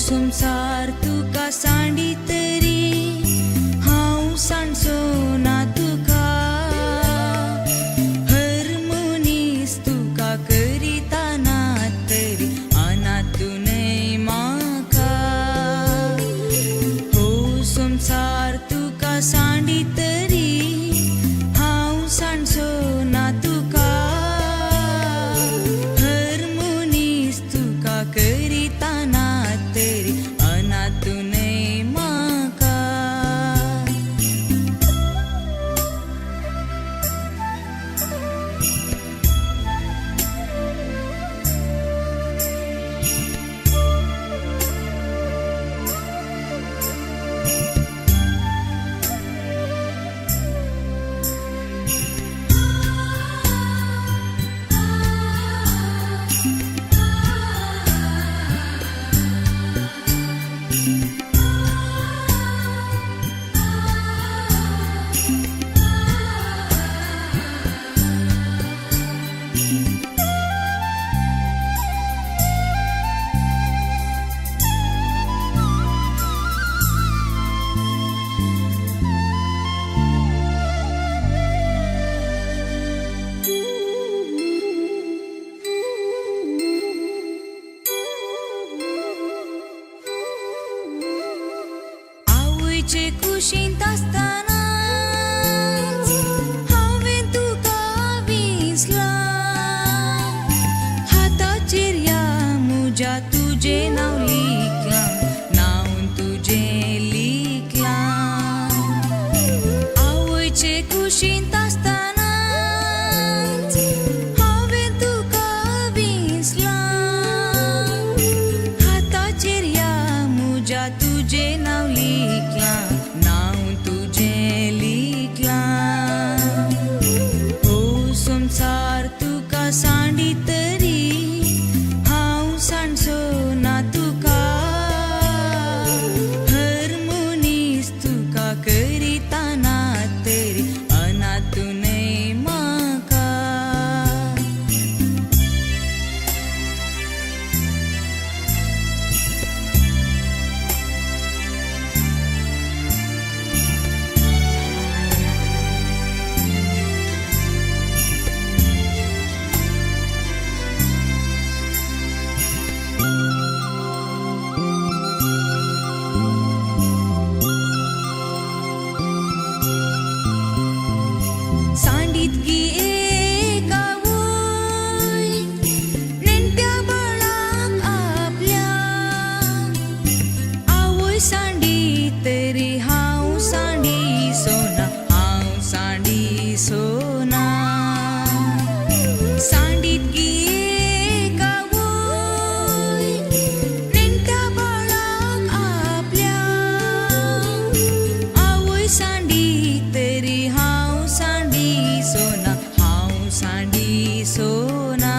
संवसार तुका सांडी तरी हांव सांडचो ना तुका. हर मनीस तुका करिता ना तरी अनाथ न्हय म्हाका. हो संवसार तुका सांडी तरी हांव सांडचो ना तुका. हर मनीस तुका करिता ना तरी अनाथ न्हय म्हाका. आवयचे कुशींत आसतनाच हांवें तुका विसलां. हाताचेर ह्या म्हज्या तुजें नांव लिखलां, नांव तुजें लिखलां. आवयचे कुशींत आसतनाच हांवें तुका विसलां. हाताचेर ह्या म्हज्या तुजें नांव लिखलां, नांव तुजें लिखलां. हो संवसार तुका सांडी तरी हांव सांडचो ना तुका. हर मनीस तुका करिता ना तरी अनाथ न्हय म्हाका. सांडीत गी एक आवय नेणट्या बाळाक आपल्या. आवय सांडी तरी हांव सांडी सोना, हांव सांडी सोना. सांडीत गी एक आवय नेणट्या बाळाक आपल्या. आवय सांडी तरी हांव सांडी सोना, हांव सांडी सोना.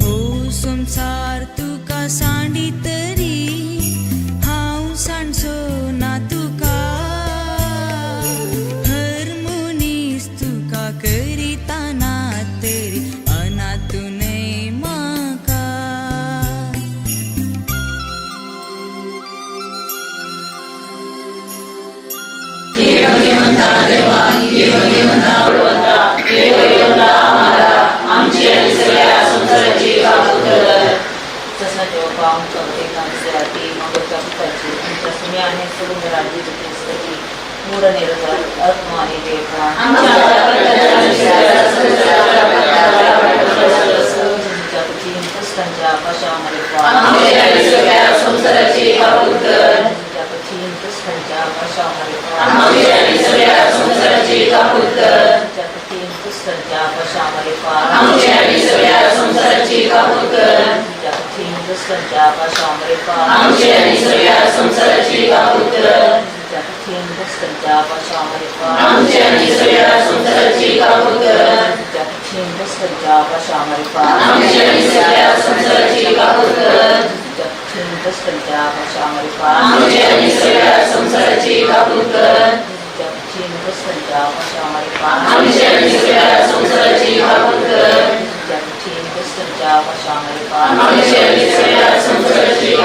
हो संवसार तुका सांडी तरी हांव सांडचो ना तुका. हर मनीस तुका करिता ना तरी अनाथ न्हय म्हाका. तसा देव आमच्या ती मंगलच्या पुताची आमच्या सुन्या आणि सुरुंगरा जेजू ख्रिस्ताची मूळ निरजार आत्मा आणि देव तुमच्या कठीण कष्टांच्या पाशामध्ये तुमच्या कठीण कष्टांच्या पाशामध्ये तुमच्या कठीण कष्टांच्या पाशामध्ये तुमच्या कठीण कष्टांच्या पाशामध्ये तुमच्या कठीण कष्टांच्या पाशामध्ये तुमच्या कठीण कष्टांच्या पाशामध्ये तुमच्या कठीण कष्टांच्या पाशामध्ये तुमच्या कठीण कष्टांच्या पाशामध्ये तुमच्या कठीण कष्टांच्या पाशामध्ये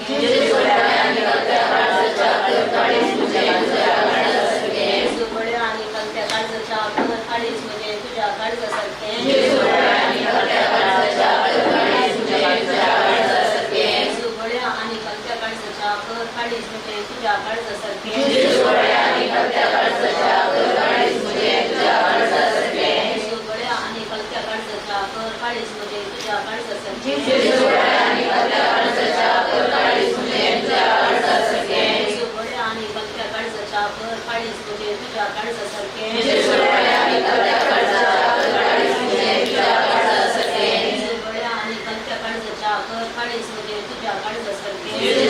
जेजू बळ्या आणि कलत्या काळजाच्या कर काळीज म्हणजे तुझ्या काळजासारखे. जेजू बळ्या आणि कलत्या काळजाच्या कर काळीज म्हणजे तुझ्या काळजासारखे. जेजू बळ्या आणि कलत्या काळजाच्या कर काळीज म्हणजे तुझ्या काळजासारखे. जेजू बळ्या आणि कलत्या काळजाच्या कर काळीज म्हणजे तुझ्या काळजासारखे. जेजू बळ्या आणि कलत्या काळजाच्या कर काळीज म्हणजे तुझ्या काळजासारखे. जेजू बळ्या आणि कलत्या काळजाच्या कर काळीज म्हणजे तुझ्या काळजासारखे. जेजू बळ्या आणि कलत्या काळजाच्या कर काळीज म्हणजे तुझ्या काळजासारखे. जेजू बळ्या आणि कलत्या काळजाच्या कर काळीज म्हणजे तुझ्या काळजासारखे. जेजू बळ्या आणि कलत्या काळजाच्या कर काळीज म्हणजे तुझ्या काळजासारखे. जेजू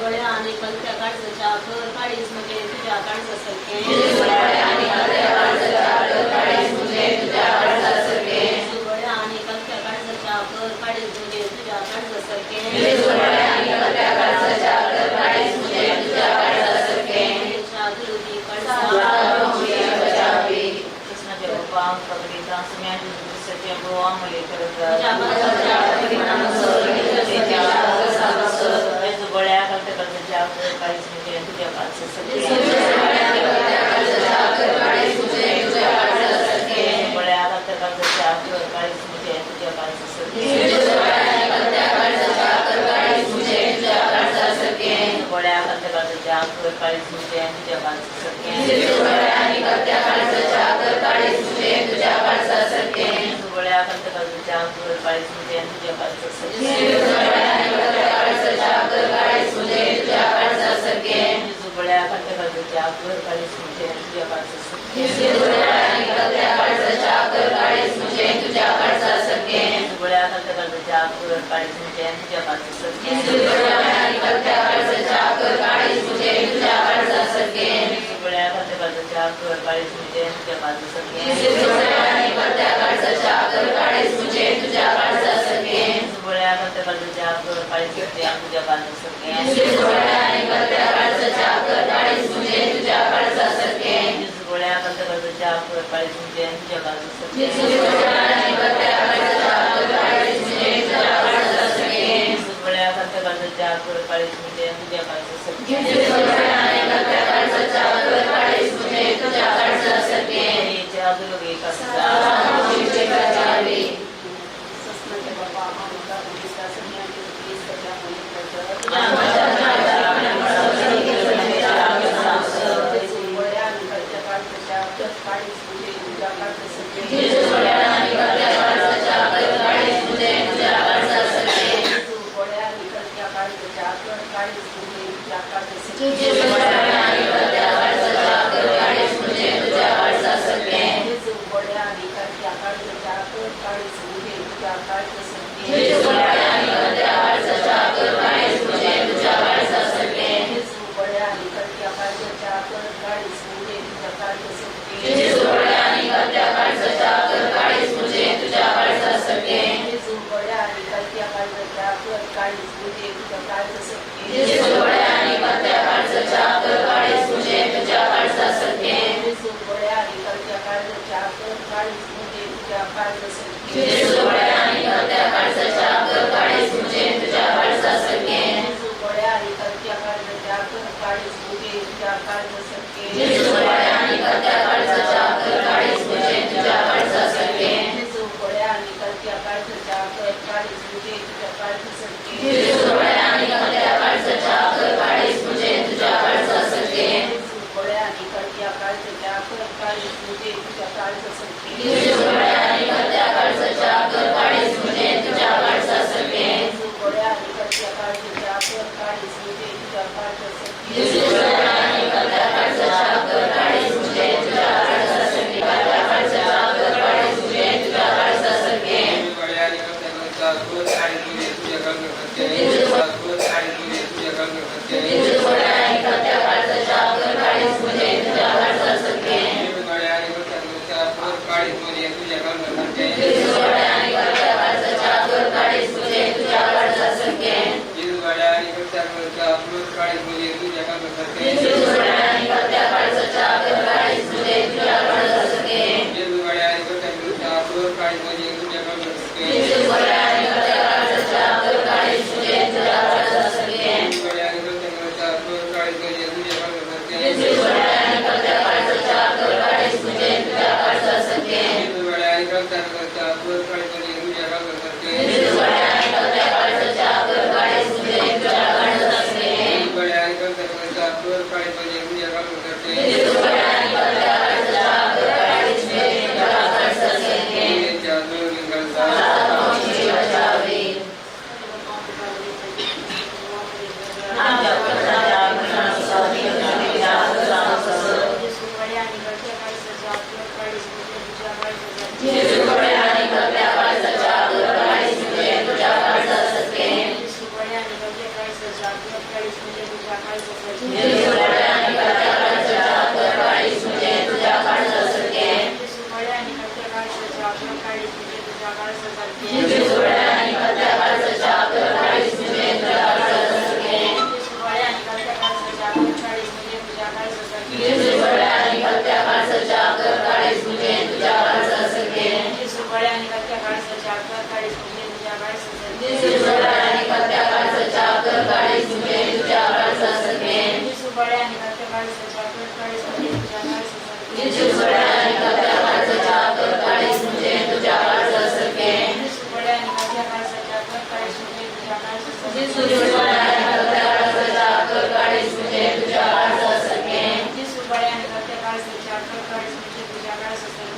बळ्या आणि कलत्या काळजाच्या कर काळीज म्हणजे तुझ्या काळजासारखे. जेजू बळ्या आणि कलत्या काळजाच्या कर काळीज म्हणजे तुझ्या काळजासारखे. जेजू बळ्या आणि कलत्या काळजाच्या कर काळीज म्हणजे तुझ्या काळजासारखे. जेजू बळ्या आणि कलत्या काळजाच्या कर काळीज म्हणजे तुझ्या काळजासारखे. जागृती कळसा. कृष्णाच्या बाप्पा आमका करिता सुम्या जेजू ख्रिस्ताच्या भाऊ आम्हाला करत जेजू बळ्या कलत्या काळजाच्या कर काळीज म्हणजे तुझ्या काळजासारखे. जेजू बळ्या कलत्या काळजाच्या कर काळीज म्हणजे तुझ्या काळजासारखे. जेजू बळ्या कलत्या काळजाच्या कर काळीज म्हणजे तुझ्या काळजासारखे. जेजू बळ्या कलत्या काळजाच्या कर काळीज म्हणजे तुझ्या काळजासारखे. जेजू बळ्या कलत्या काळजाच्या कर काळीज म्हणजे तुझ्या काळजासारखे. जेजू बळ्या कलत्या काळजाच्या कर काळीज म्हणजे तुझ्या काळजासारखे. जेजू बळ्या कलत्या काळजाच्या कर काळीज म्हणजे तुझ्या काळजासारखे. जेजू बळ्या कलत्या काळजाच्या कर काळीज म्हणजे तुझ्या काळजासारखे. जेजू बळ्या कलत्या काळजाच्या कर काळीज म्हणजे तुझ्या काळजासारखे. जेजू बळ्या कलत्या काळजाच्या कर काळीज म्हणजे तुझ्या काळजासारखे. जेजू बळ्या कलत्या काळजाच्या कर काळीज म्हणजे तुझ्या काळजासारखे. जेजू बळ्या कलत्या काळजाच्या कर काळीज म्हणजे तुझ्या काळजासारखे. जागृती कसा. ससनाच्या बाप्पा आमका करिता सुम्या जेजू ख्रिस्ताच्या मुलीकडं. जेजू बळ्या आणि कलत्या काळजाच्या कर काळीज म्हणजे तुझ्या काळजासारखे. जेजू बळ्या आणि कलत्या काळजाच्या कर काळीज म्हणजे तुझ्या काळजासारखे. जेजू बळ्या आणि कलत्या काळजाच्या कर काळीज म्हणजे तुझ्या काळजासारखे. जेजू बळ्या आणि कलत्या काळजाच्या कर काळीज म्हणजे तुझ्या काळजासारखे. जेजू बळ्या आणि कलत्या काळजाच्या कर काळीज म्हणजे तुझ्या काळजासारखे. जेजू बळ्या आणि कलत्या काळजाच्या कर काळीज म्हणजे तुझ्या काळजासारखे. जेजू बळ्या आणि कलत्या काळजाच्या कर काळीज म्हणजे तुझ्या काळजासारखे. जेजू बळ्या आणि कलत्या काळजाच्या कर काळीज म्हणजे तुझ्या काळजासारखे. जेजू बळ्या आणि कलत्या काळजाच्या कर काळीज म्हणजे तुझ्या काळजासारखे. जेजू बळ्या आणि कलत्या काळजाच्या कर काळीज म्हणजे तुझ्या काळजासारखे. जेजू बळ्या आणि कलत्या काळजाच्या कर काळीज म्हणजे तुझ्या काळजासारखे. जेजू बळ्या आणि कलत्या काळजाच्या कर काळीज म्हणजे तुझ्या काळजासारखे. जेजू बळ्या आणि कलत्या काळजाच्या कर काळीज म्हणजे तुझ्या काळजासारखे. जेजू बळ्या आणि कलत्या काळजाच्या कर काळीज म्हणजे तुझ्या काळजासारखे. जेजू बळ्या आणि कलत्या काळजाच्या कर काळीज म्हणजे तुझ्या काळजासारखे. जेजू बळ्या आणि कलत्या काळजाच्या कर काळीज म्हणजे तुझ्या काळजासारखे. जेजू बळ्या आणि कलत्या काळजाच्या कर काळीज म्हणजे तुझ्या काळजासारखे. जेजू बळ्या आणि कलत्या काळजाच्या कर काळीज म्हणजे तुझ्या काळजासारखे. जेजू बळ्या आणि कलत्या काळजाच्या कर काळीज म्हणजे तुझ्या काळजासारखे. जेजू बळ्या आणि कलत्या काळजाच्या कर काळीज म्हणजे तुझ्या काळजासारखे. कलत्या काळजाच्या कर काळीज म्हणजे तुझ्या काळजासारखे. बळ्या आणि कलत्या काळजाच्या कर काळीज म्हणजे तुझ्या काळजासारखे. कर काळीज म्हणजे तुझ्या काळजासारखे. जेजू बळ्या आणि कलत्या काळजाच्या कर काळीज म्हणजे तुझ्या काळजासारखे. बळ्या आणि कलत्या काळजाच्या कर काळीज म्हणजे तुझ्या काळजासारखे. जेजू बळ्या आणि कलत्या काळजाच्या कर काळीज म्हणजे तुझ्या काळजासारखे. बळ्या आणि कलत्या काळजाच्या कर काळीज म्हणजे तुझ्या काळजासारखे. जेजू बळ्या आणि कलत्या काळजाच्या कर काळीज म्हणजे तुझ्या काळजासारखे. बळ्या आणि कलत्या काळजाच्या कर काळीज म्हणजे तुझ्या काळजासारखे. जेजू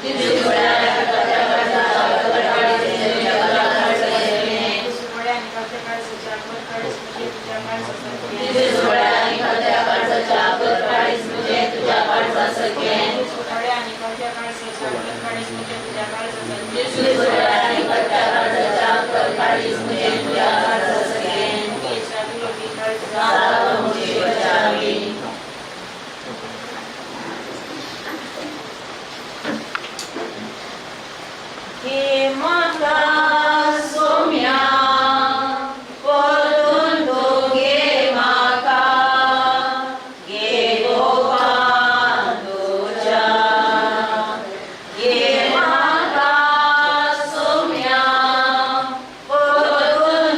जेजू गोळ्या आणि कलत्या काळजाच्या कर काळीज मुझे तुझ्या काळजासारखे. जेजू गोळ्या आणि कलत्या काळजाच्या कर काळीज मुझे तुझ्या काळजासारखे. मुकेशा विरोधी काळजा. घे म्हाका सोम्या परतून तूं घे म्हाका घे गोपान तुज्या घे म्हाका सोम्या परतून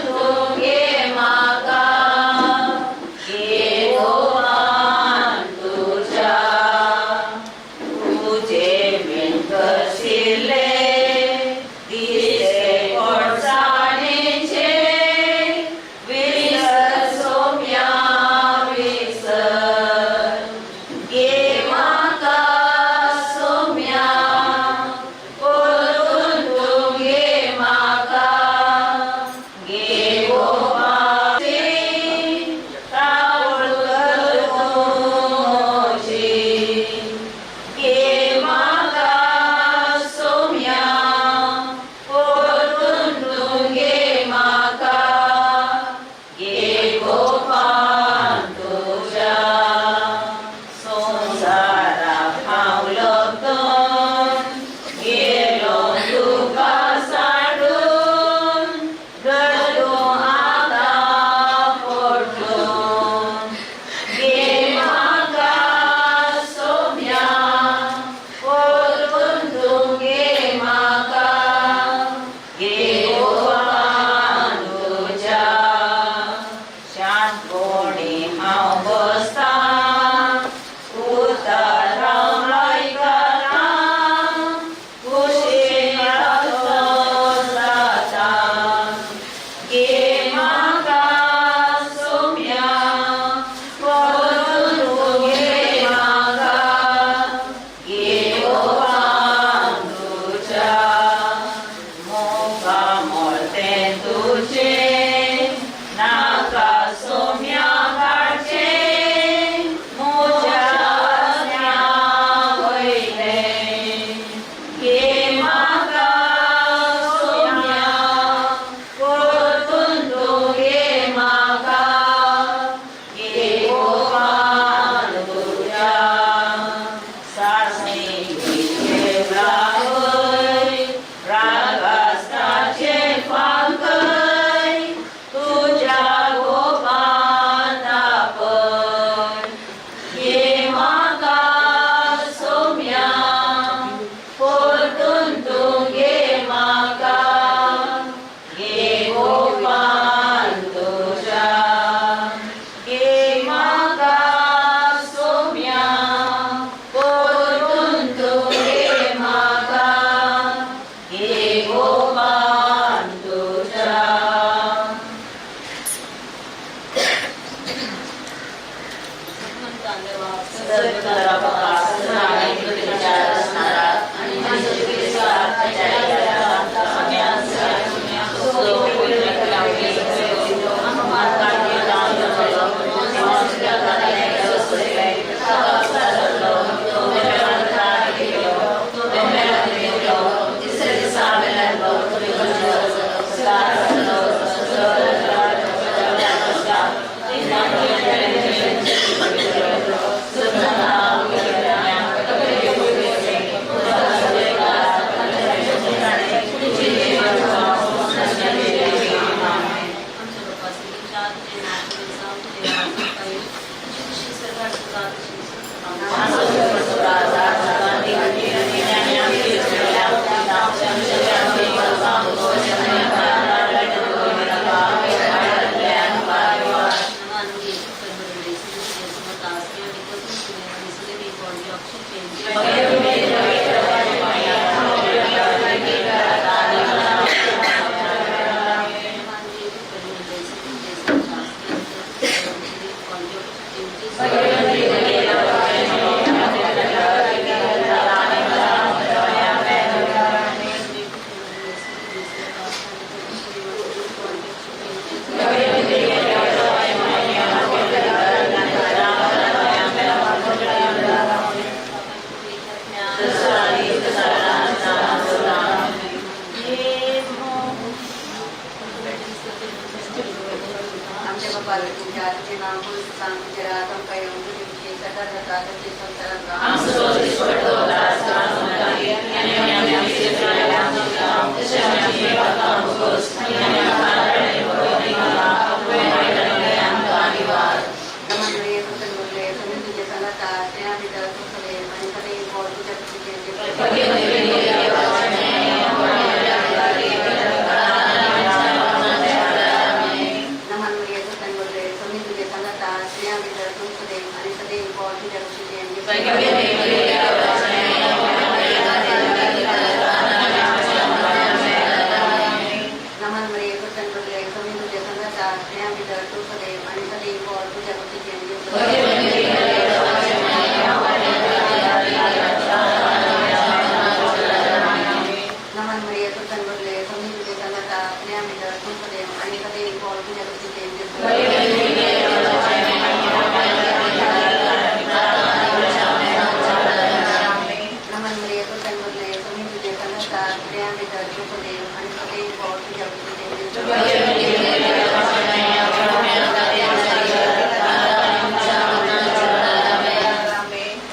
कृपेन भरले स्वामी तुझे संगता स्त्रियां भितर तूं सदैव आणि सदैव पोट तुझ्या कुशीत जेजू.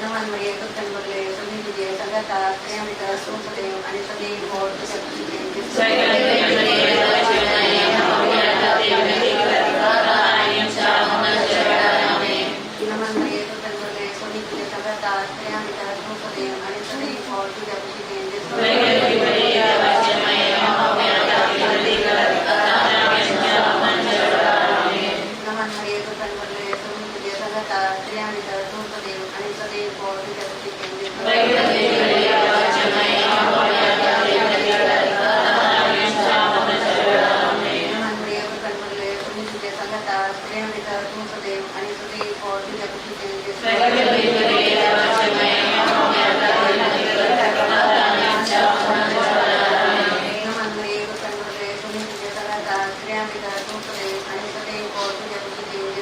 नमन मरिये कृपेन भरले स्वामी तुझे संगता स्त्रियां भितर तूं सदैव आणि सदैव पोट तुझ्या कुशीत जेजू. नमन मरिये कृपेन भरले स्वामी तुझे संगता स्त्रियां भितर तूं सदैव आणि सदैव पोट तुझ्या कुशीत जेजू. नमन मरिये कृपेन भरले स्वामी तुझे संगता स्त्रियां भितर तूं सदैव आणि सदैव पोट तुझ्या कुशीत जेजू. नमन मरिये कृपेन भरले स्वामी तुझे संगता स्त्रियां भितर तूं सदैव आणि सदैव पोट तुझ्या कुशीत जेजू. नमन मरिये कृपेन भरले स्वामी तुझे संगता स्त्रियां भितर तूं सदैव आणि सदैव पोट तुझ्या कुशीत जेजू.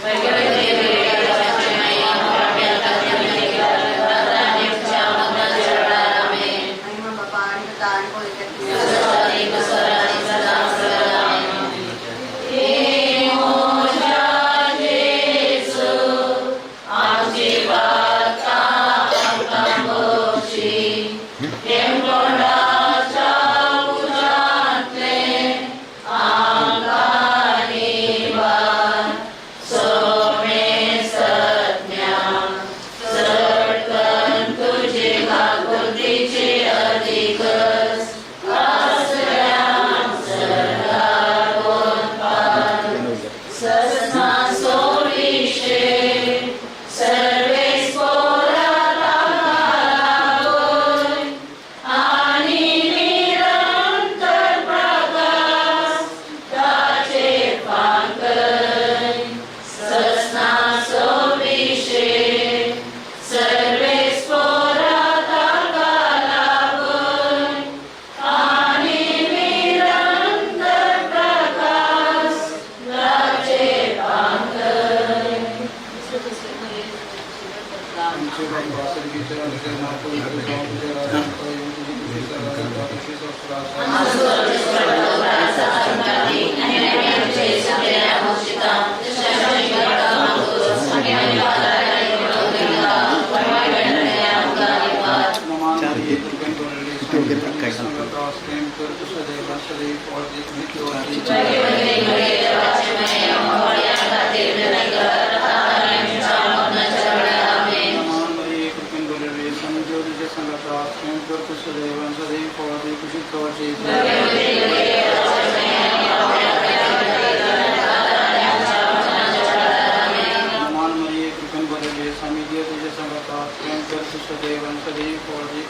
महिमा बापा आणि पिता आणि पवित्र आत्म्याचा. आमचे बाबा स्वर्गीच्या तुझे नाव पवित्र व्हावे, तुझे राज्य येवो, तुझी इच्छा स्वर्गात जशी स्वर्गात. नमन मरिये कृपेन भरले स्वामी तुझे संगता प्रेम कर तू सदैव सदैव पोट तुझ्या. नमन मरिये कृपेन भरले स्वामी तुझे संगता प्रेम कर तू सदैव सदैव पोट तुझ्या. नमन मरिये कृपेन भरले स्वामी देव तुझे संगता प्रेम कर तू सदैव सदैव पोट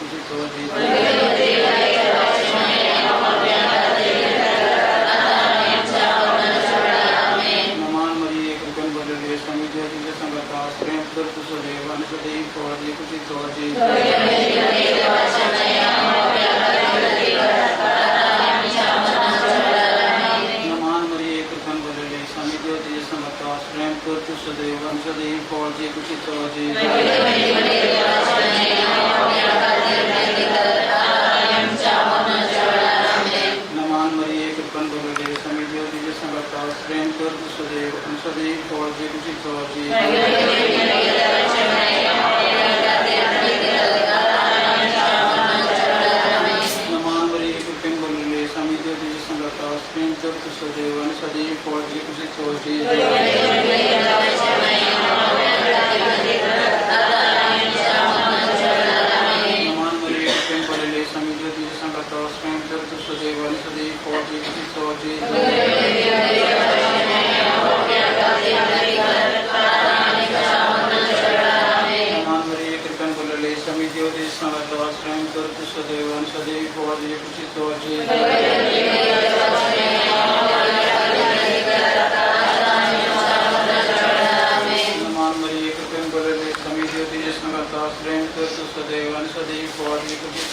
तुझ्या. नमन मरिये कृपेन भरले स्वामी देव तुझे संगता प्रेम कर तू सदैव आणि सदैव पोट तुझ्या. नमन मरिये कृपेन भरले स्वामी देव तुझे संगता प्रेम कर तू सदैव आणि सदैव पोट तुझ्या. नमन मरिये कृपेन भरले स्वामी देव तुझे संगता प्रेम कर तू सदैव आणि सदैव पोट तुझ्या. नमन मरिये कृपेन भरले स्वामी देव तुझे संगता प्रेम कर तू सदैव आणि सदैव पोट तुझ्या. नमन मरिये कृपेन भरले स्वामी देव तुझे संगता प्रेम कर तू सदैव आणि सदैव पोट तुझ्या. नमन मरिये कृपेन भरले स्वामी देव तुझे संगता प्रेम कर तू सदैव आणि सदैव पोट तुझ्या. नमन मरिये कृपेन भरले स्वामी देव तुझे संगता प्रेम कर तू सदैव आणि सदैव पोट तुझ्या.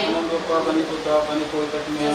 नमन बाप्पा आणि पुता आणि पवित्र आत्म्या.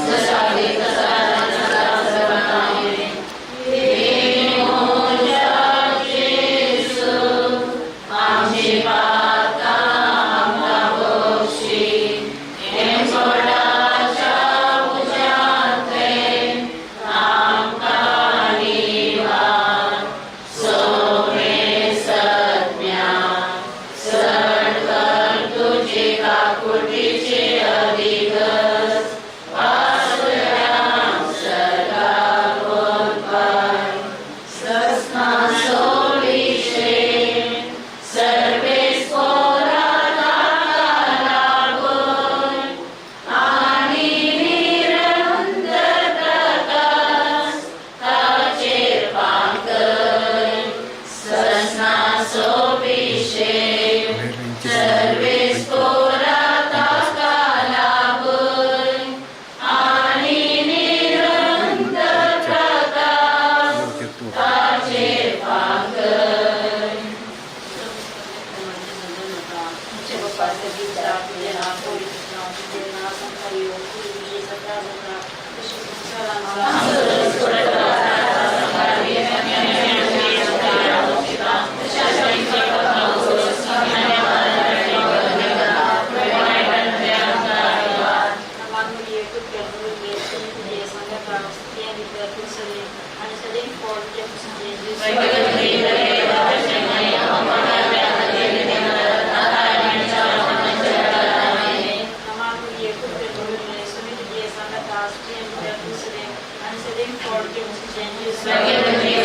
Thank you.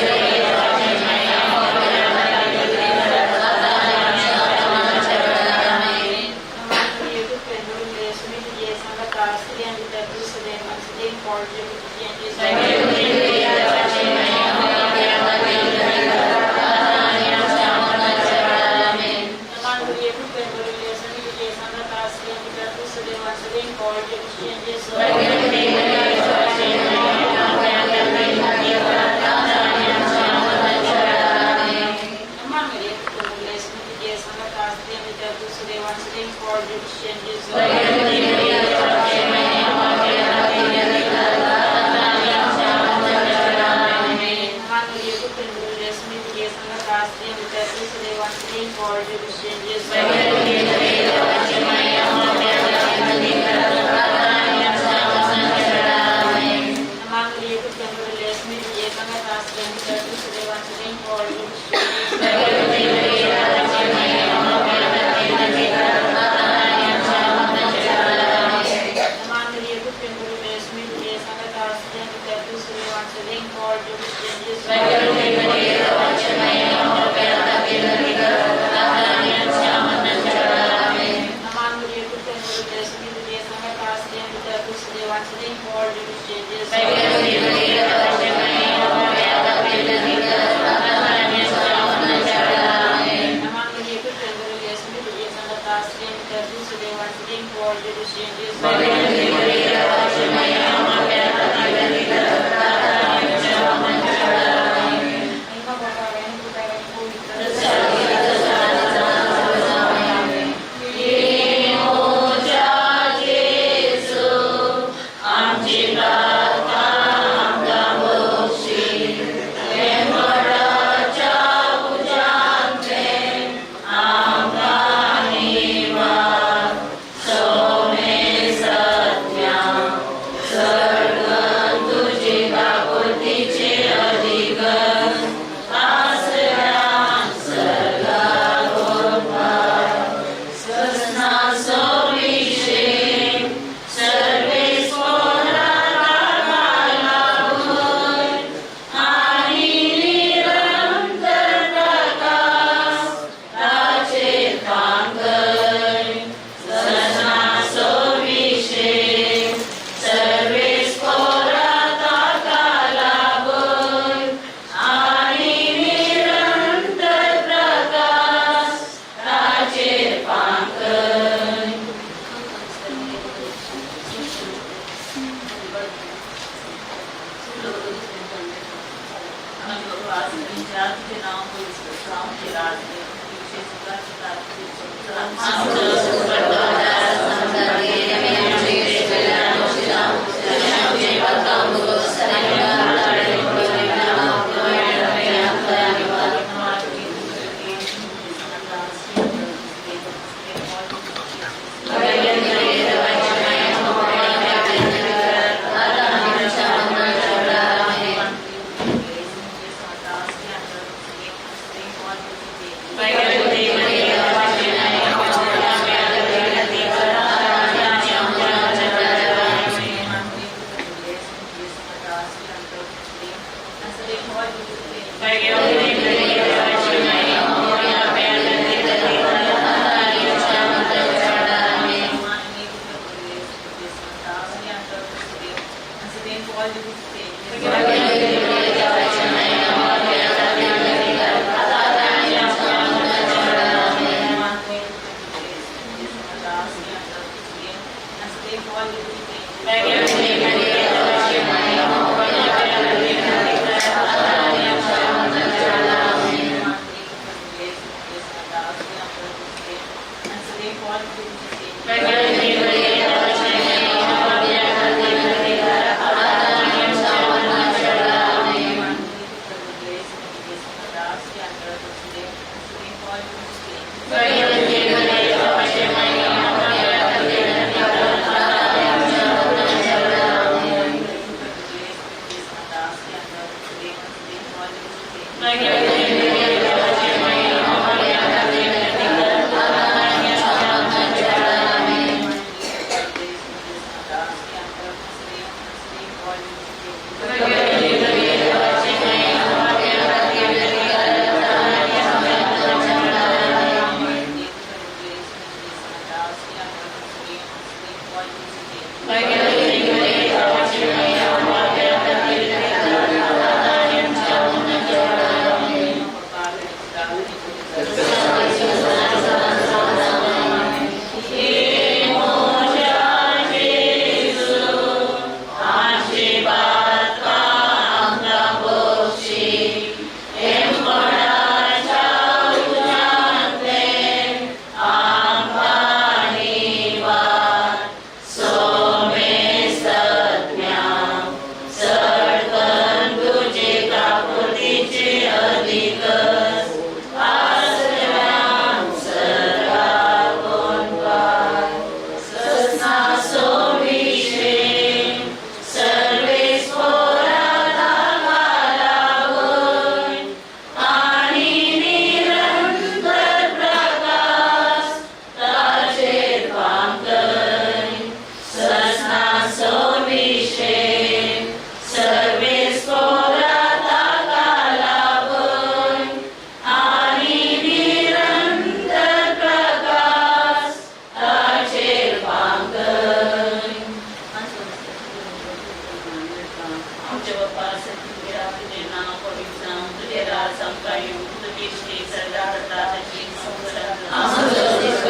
आमच्या बाप्पा सत्य तुझे नाव पवित्र जावं, तुझे राज आमकां येवं, तुजी इश्टी सर्गात जाता तशी संवसारांत जावं. मान बरे पुत्री बरे सती तुझे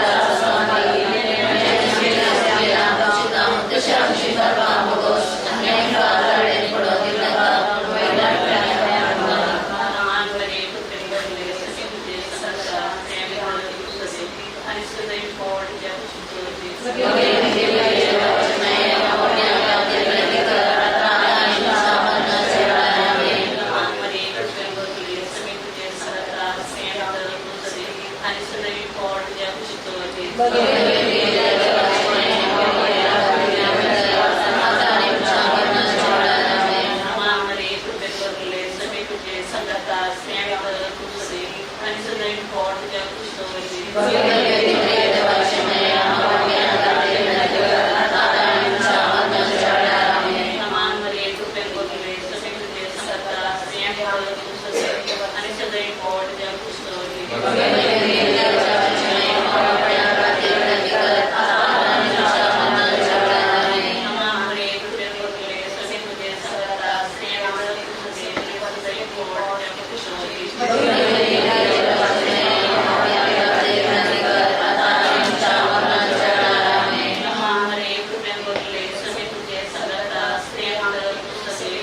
संसार प्रेम तुझे आणि सदैव पोट तुझ्या कुशीचो. मान बरे पुत्री बरे सती तुझे संसार प्रेम तुझे आणि सदैव पोट तुझ्या कुशीचो. मान बरे पुत्री बरे सती तुझे संसार प्रेम तुझे आणि सदैव पोट तुझ्या कुशीचो. मान बरे पुत्री बरे सती तुझे संसार प्रेम तुझे आणि सदैव पोट तुझ्या कुशीचो. मान बरे पुत्री बरे सती तुझे संसार प्रेम तुझे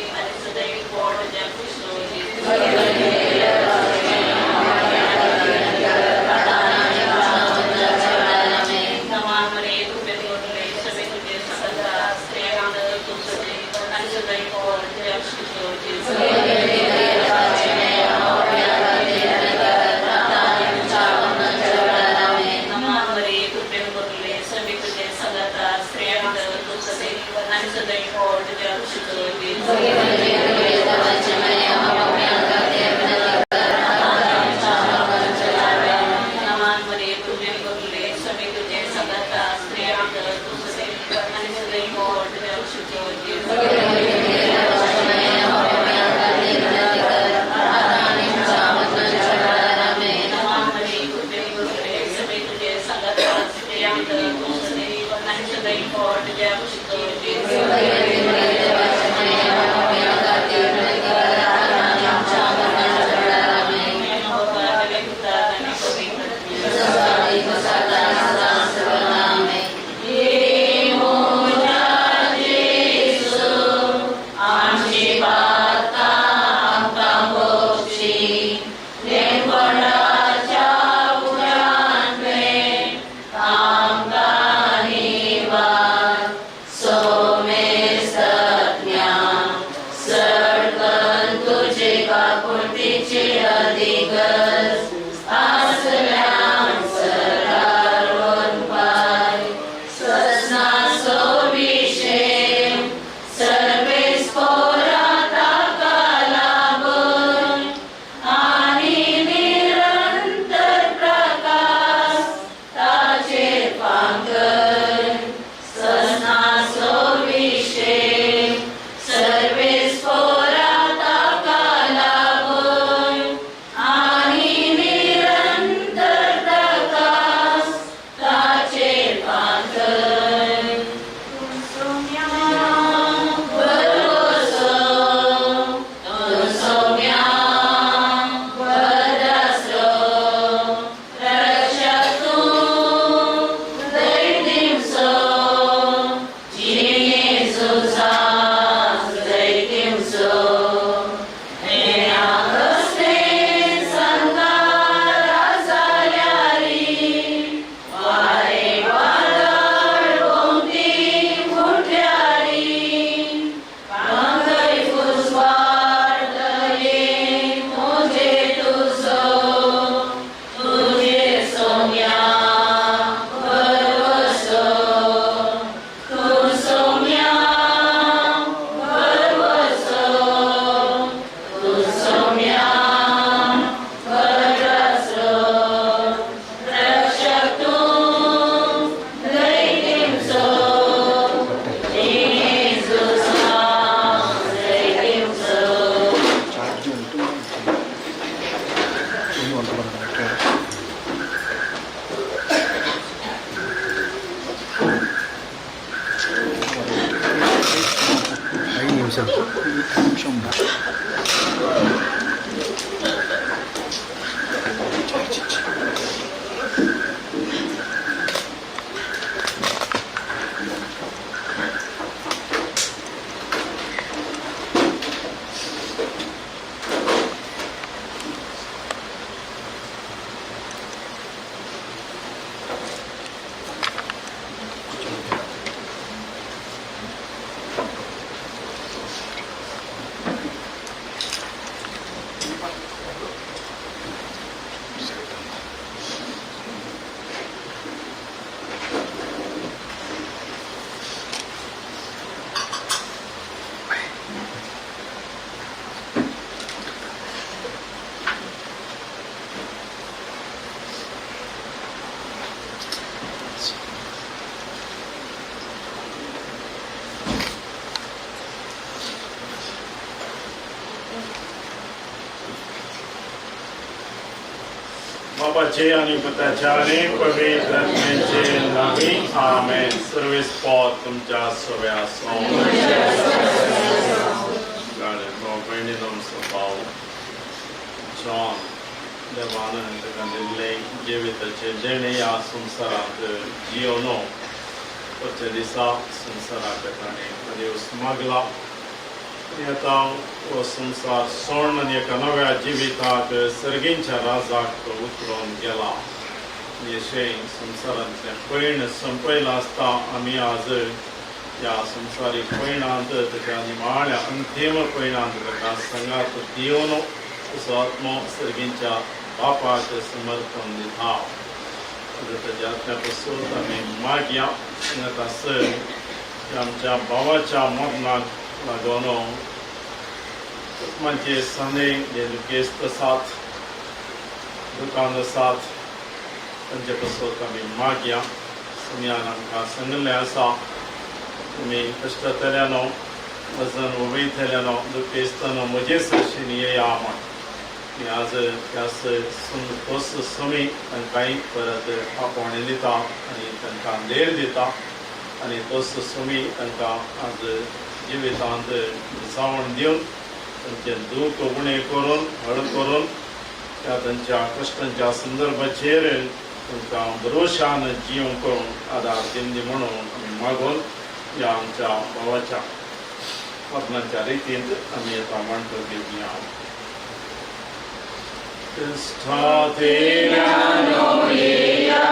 आणि सदैव पोट तुझ्या कुशीचो. मान बरे पुत्री बरे सती तुझे संसार प्रेम तुझे आणि सदैव पोट तुझ्या कुशीचो. मान बरे पुत्री बरे सती तुझे संसार प्रेम तुझे आणि सदैव पोट तुझ्या कुशीचो. मान बरे पुत्री बरे सती तुझे संसार प्रेम तुझे आणि सदैव पोट तुझ्या कुशीचो. मान बरे पुत्री बरे सती तुझे संसार प्रेम तुझे आणि सदैव पोट तुझ्या कुशीचो. मान बरे पुत्री बरे सती तुझे संसार प्रेम तुझे आणि सदैव पोट तुझ्या कुशीचो. तुझे काकुळतीची अधिकच आसल्या. నిమిషం నిమిషం. बाबाचे आणि पुताच्या आणि पवित्र आत्म्याचे नावी आमेन. सर्वेस पॉत तुमच्या सव्या असो. भाव भयणीनो, आमचो भाव जॉन देवान ताका दिल्लें जिविताचें जेणे ह्या संवसारांत जियोनो वचच्या दिसा संवसाराक ताणें देवस मागला आनी आतां हो संवसार सोडून आनी एका नव्या जिविताक सर्गींच्या राजाक तो उतरून गेला. आनी अशें संवसारांतलें पयण संपयलां आसता आमी आज ह्या संवसारीक पयणांत ताच्या निमाण्या अंतीम पयणांत ताका संगात दिवन तसो आत्मो सर्गींच्या बापाक समर्पण दिता. ताच्या आत्म्या पासून आमी मागया. सांगत आसर आमच्या भावाच्या मरणाक लागून आत्माचे सने जे दुखेस्त आसात, दुकान आसात, तांचे पासून आमी मागया. सुमयान आमकां सांगिल्लें आसा, तुमी कश्टतल्यानो, वजन उबयतल्यानो, दुखेस्तानो, म्हजे सरशीन येया म्हण. आनी आज त्या तोच सुमी तांकांय परत आपोवणें दिता आनी तांकां देर दिता आनी तोच सुमी तांकां आज जिवितांत जावण दिवन तांचें दूख उणें करून हळू करून त्या तांच्या कश्टांच्या संदर्भाचेर तांकां भरोशान जिवंक आदार दिवंदी म्हणून आमी मागून ह्या आमच्या भावाच्या मरणाच्या रितींत आमी आतां मांडतो घेवया. क्रिस्तातेल्यानो येया,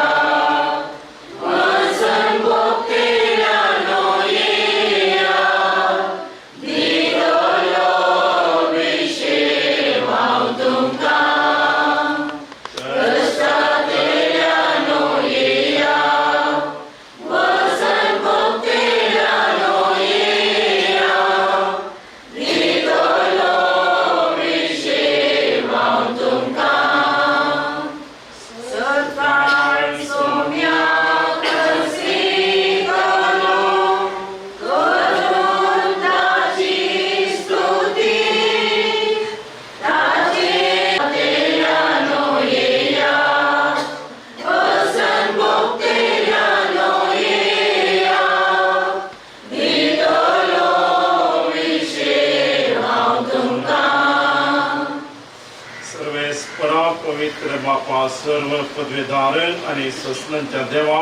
सर्वेस्परा पवित्र बापा, सर्व पदवीधारण आनी ससनांच्या देवा,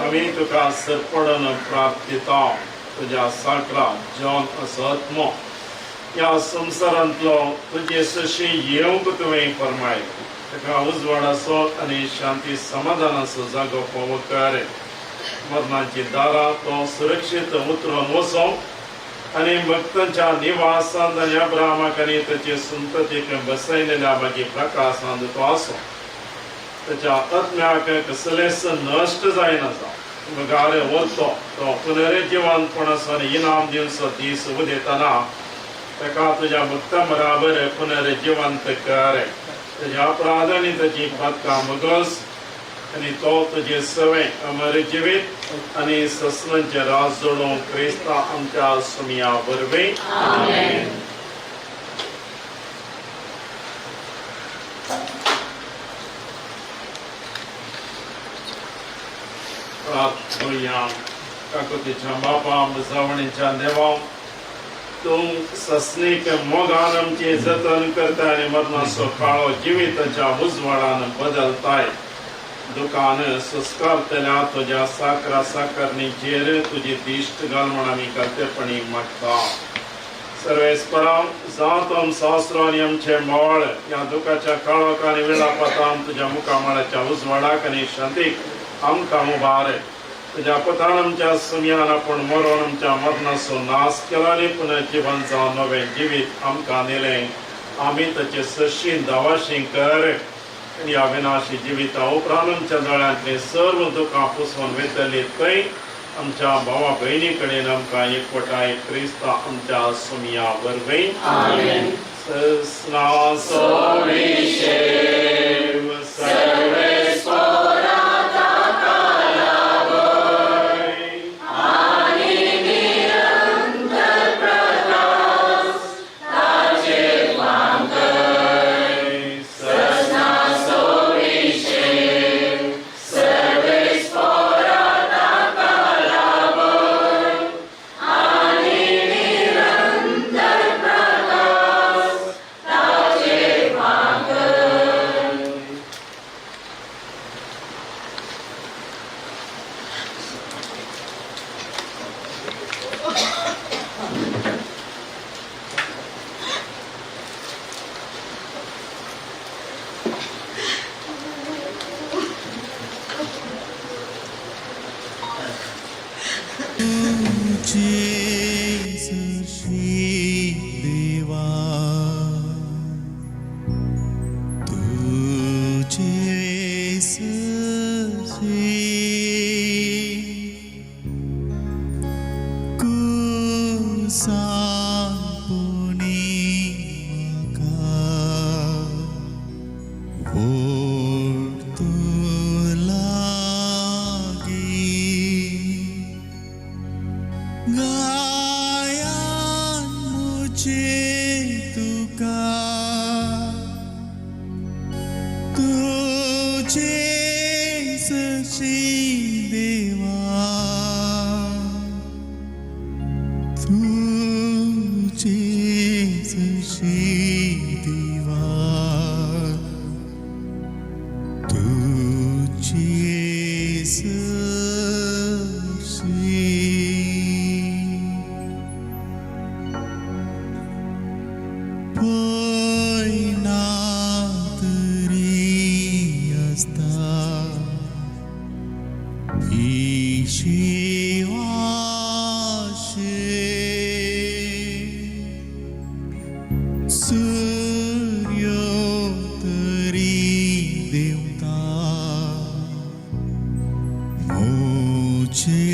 आमी तुका सरपडन प्राप्तिता. तुज्या साकरा जॉन असो आत्मो ह्या संवसारांतलो तुजे सशी येवंक तुवें फरमाय. ताका उजवाडाचो आनी शांती समाधानाचो जागो फावो कर. मरणाची दारां तो सुरक्षीत उतरून वचो आनी भक्तांच्या निवासांत आनी अब्रामाक आनी ताचे संततीक बसयलेल्या मागीर प्रकाशांत तो आसो. ताच्या आत्म्याक कसलेंच नश्ट जायना बगार वचो तो पुनर्जिवनपणाचो आनी इनाम दिवचो दीस उदेतना ताका तुज्या भक्ता बराबर पुनर्जिवंत कर. ताज्या अपराध आनी ताची पातकां मगस आनी तो तुजे सवे अमर जिवीत आनी ससनांचे राज जोडूं क्रिस्ता आमच्या सुमया वरवीं. आमेन. प्रार्थोया. काकोतीच्या बापा, जावणीच्या देवा, तूं सस्नीक मोगान आमचे जतन करता आनी मरणाचो काळो जिविताच्या उजवाडान बदलताय. दुकान संस्कारतल्या तुज्या साकरा साकरणीचेर तुजी दिश्ट घाल म्हण आमी कालतेपणी मागता. सर्वेस्परा, जावं सासरो आनी आमचे मळ ह्या दुखाच्या काळोख आनी विळापातान तुज्या मुखामळाच्या उजवाडाक आनी शांतीक आमकां उबार. तुज्या पुतान आमच्या सुमयान आपूण मरोन आमच्या मरणाचो नाश केलो आनी पुनर्जिवन जावन नवें जिवीत आमकां दिलें. आमी ताचे सशी दावाशी कर आनी ह्या विनाशी जिविता उपरांत आमच्या दोळ्यांतलीं सर्व दुखां पुसून वयतली थंय आमच्या भावा भयणी कडेन आमकां एकवटाय क्रिस्ता आमच्या सुमया वरवीं. सस्नासो विशेव सर्वेस्पोरा. तुझे देवा, तुझे सशी कुसांपुनी म्हाका ओड तूं लागी. गायान मुझे तुका, तुझे सशी देवा, तुझे सशी देवा, तुझे सशी. पळयना तरी आसता ही शिवाशे, सूर्य तरी देवता मोचेर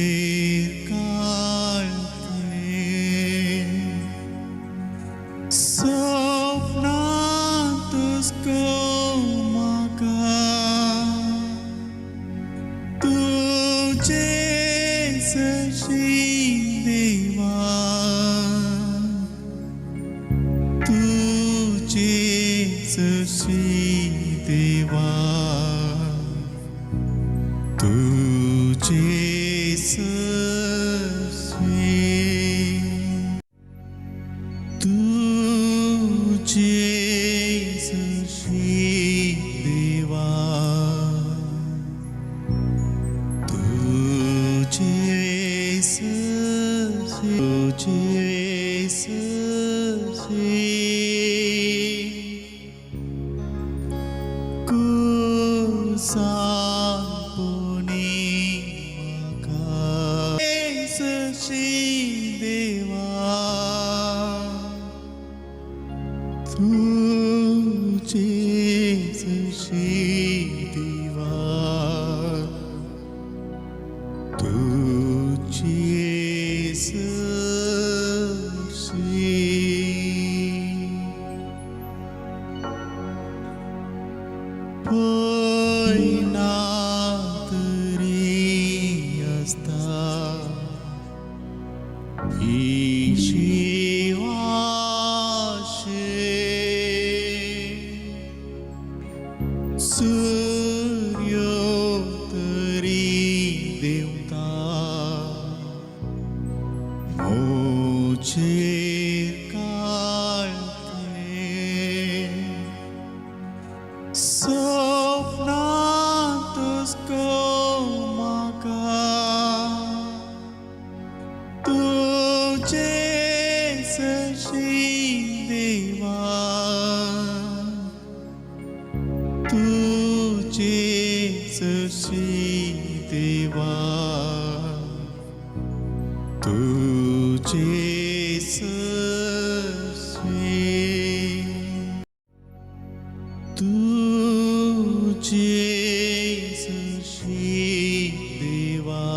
काळखे. सपनांतच म्हाका तुझे सशी देवा, तुझे सशी देवा, तुझे सशी, तुझे सशी देवा, तुझे सशी, तुझे सशी. कुसांपुनी म्हाका सशी देवा, तुझे सशी देवा, तुझे सशी. पळयना तरी आसता ही शिवाशे, सूर्य तरी देवता. सपनांतच म्हाका तुजे सशी देवा तुजे सशी देवा तुजे सशी तुजे सशी देवा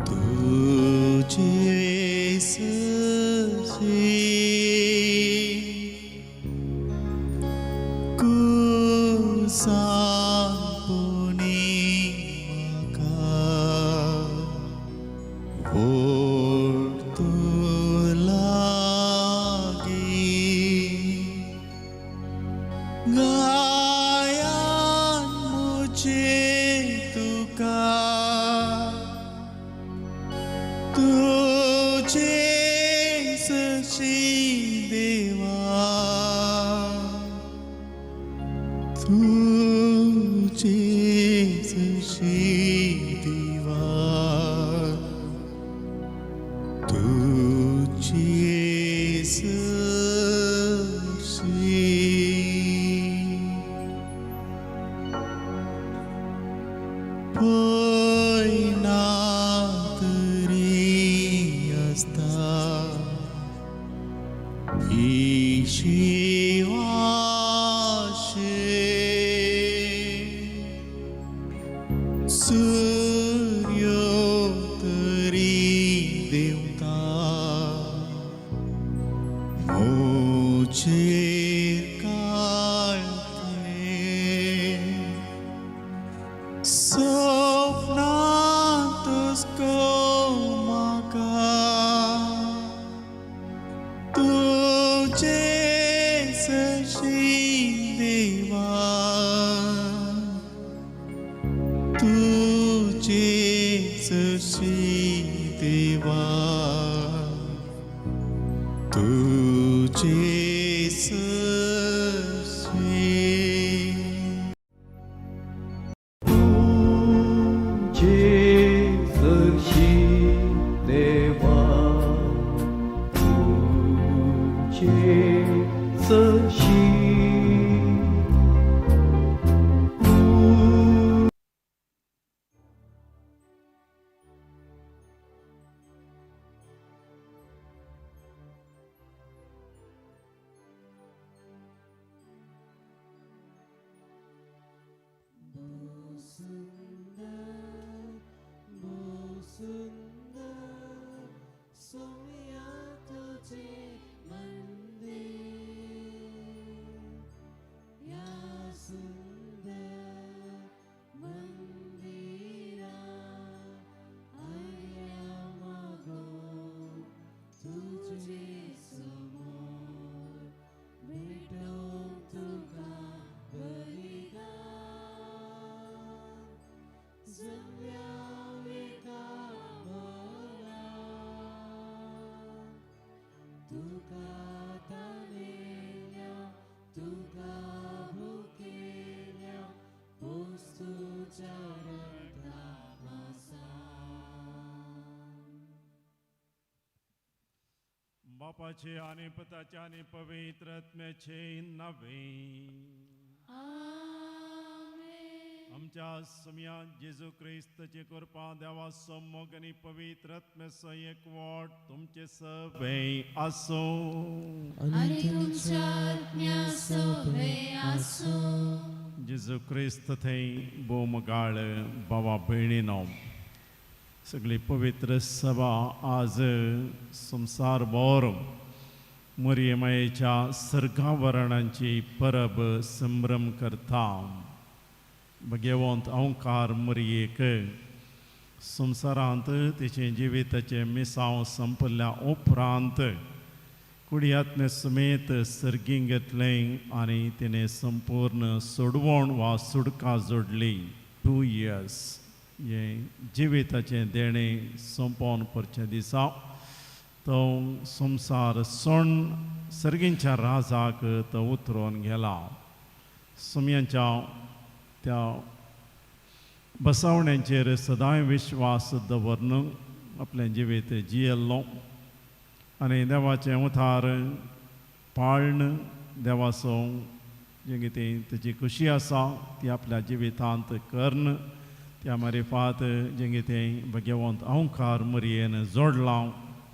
तुजे सशी कुसांपुनी म्हाका ओड लागी गायान मुझे तुका तुझे सशी देवा तुझे सशी देवा तुझे सशी पळयना तरी आसता ही शिवाशे सूर्यो तरी देवता मोचेर काळते सपनांतच म्हाका तुजे सशी देवा तुजे सशी देवा तुजे सशी तुझे सशी देवा तुझे सशी बापाचे आणि पुताचे आणि पवित्र आत्म्याचे नावे. आमच्या समया जेजू क्रिस्तचे कृपा देवा मोग आणि पवित्र आत्म्याचो एकवट तुमचे सगळे आसो. आणि तुमच्या आत्म्यासोबत आसो. जेजू क्रिस्त थंय भोवमगाळ बाबा भयणीनो, सगळी पवित्र सभा आज संवसार भर मरियमायेच्या सर्गावरणांची परब संभ्रम करता. भगेवंत अंकार मरियेक संवसारांत तिचें जिविताचें मिसांव संपल्या उपरांत कुडियात्मे समेत सर्गीं घेतलें आनी तिणें संपूर्ण सोडवण वा सुडका जोडली. 2 इयर्स हें जिविताचें देणें सोंपोवन परच्या दिसा तो संवसार सोण सर्गींच्या राजाक तो उतरोवन गेला. सुमयांच्या त्या बसावण्यांचेर सदांय विश्वास दवरून आपलें जिवीत जियेल्लो आनी देवाचें उतार पाळण देवाचो जें कितें तेजी खुशी आसा ती आपल्या जिवितांत कर्ण त्या मारिफात जें कितें भगवंत अंकार मरयेन जोडलां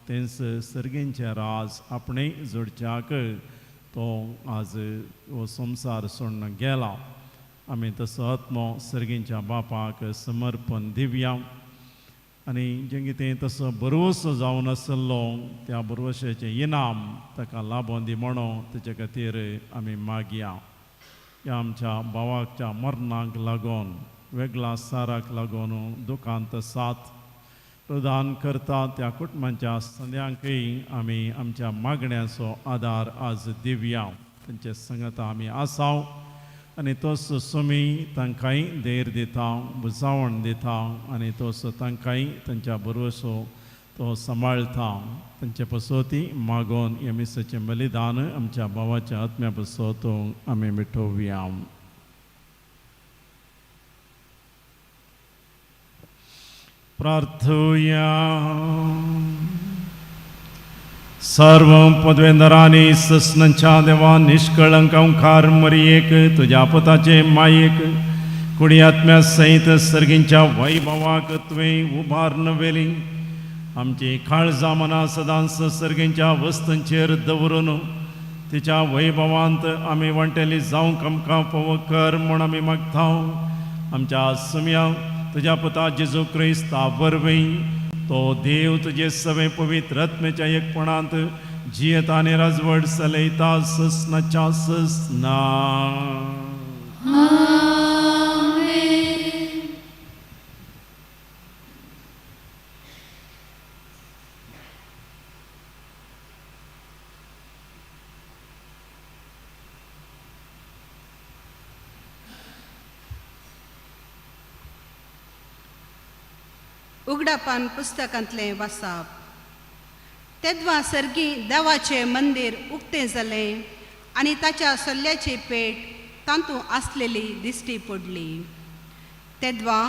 तेंच सर्गींचें राज आपणें जोडच्याक तो आज हो संवसार सोडून गेला. आमी तसो आत्मो सर्गींच्या बापाक समर्पण दिवया आनी जें कितें तसो बरोवसो जावन आसलो त्या बरोवशाचें इनाम ताका लाबोन दी म्हणून तेचे खातीर आमी मागया. ह्या आमच्या भावाच्या मरणाक लागून वेगळा साराक लागून दुकांत साथ प्रदान करता त्या कुटुंबाच्या संद्यांकय आमी आमच्या मागण्याचो आदार आज दिवया. तांचे संगता आमी आसाव आनी तोच सुमी तांकांय धैर्य दिता, बुजावण दिता आनी तोच तांकांय तांच्या बरोसो तो सांबाळटा. तांचे पसोती मागोन ह्या मिसाचें बलिदान आमच्या भावाच्या आत्म्या पसोत आमी मिठोवया. प्रार्थुया. सर्व पदवेंदरांनी ससनांच्या देवा निष्कळंक अंकार मरियेक तुज्या पुताचे मायेक कुडी आत्म्या सहित सर्गींच्या वैभवाक तुवें उबारून व्हेली. आमची काळजां मनां सदांच सर्गींच्या वस्तूंचेर दवरून तिच्या वैभवांत आमी वांटेली जावंक आमकां फावो कर म्हूण आमी मागता. आमच्या सुम्या तुज्या पुता जेजू क्रिस्ता वरवीं तो देव तुजे सवे पवित्र आत्म्याच्या एकपणांत जियेता आनी राजवट चलयता ससनाच्या ससना. उगडापान पुस्तकांतलें वासाप. तेद्वा सर्गी देवाचें मंदीर उक्तें जालें आनी ताच्या सल्ल्याची पेट तातूंत आसलेली दिश्टी पडली. तेद्वा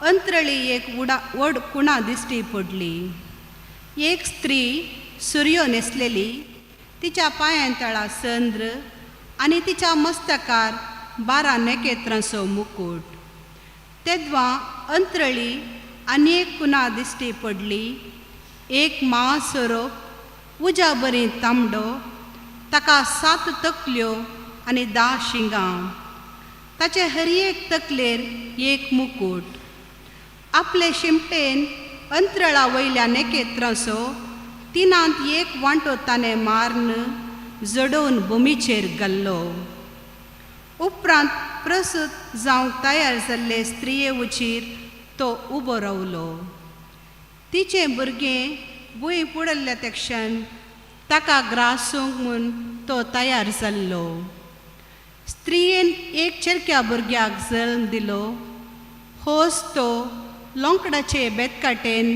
अंत्रळी एक व्हड कुणा दिश्टी पडली. एक स्त्री सुरयो न्हेसलेली, तिच्या पांयां तळा चंद्र आनी तिच्या मस्तकार 12 नखेत्रांचो मुकूट. तेद्वा अंत्रळी आनी एक कुणा दिश्टी पडली. एक महासरोप उज्या बरी तांबडो, ताका 7 तकल्यो आनी 10 शिंगां. ताचे हर एक तकलेर एक मुकूट. आपले शिमटेन अंत्रळा वयल्या नखेत्रांचो 1/3 वांटो ताणें मारून जडोवन भुमीचेर घाल्लो. उपरांत प्रसूत जावंक तयार जाल्ले स्त्रिये उचीर तो उबो रावलो. तिचें भुरगें भूंय पुडल्ल्या ते क्षण ताका ग्रासूंक म्हूण तो तयार जाल्लो. स्त्रियेन एक चेरक्या भुरग्याक जल्म दिलो. होच तो लोंकडाचे बेतकाटेन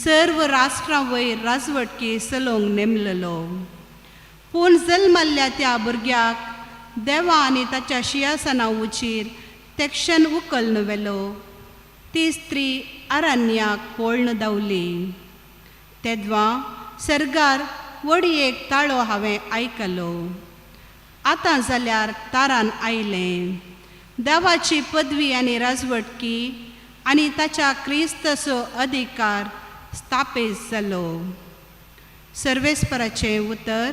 सर्व राष्ट्रां वयर राजवटकी चलोवंक नेमलेलो. पूण जल्मल्ल्या त्या भुरग्याक देवा आनी ताच्या शिंयासना उचीर ते क्षण उखल्न व्हेलो. ती स्त्री अरण्याक पळून धांवली. तेद्वा सर्गार व्हड एक ताळो हांवें आयकलो. आतां जाल्यार तारान आयलें. देवाची पदवी आनी राजवटकी आनी ताच्या क्रिस्ताचो अधिकार स्थापीत जालो. सर्वेस्पराचें उतर.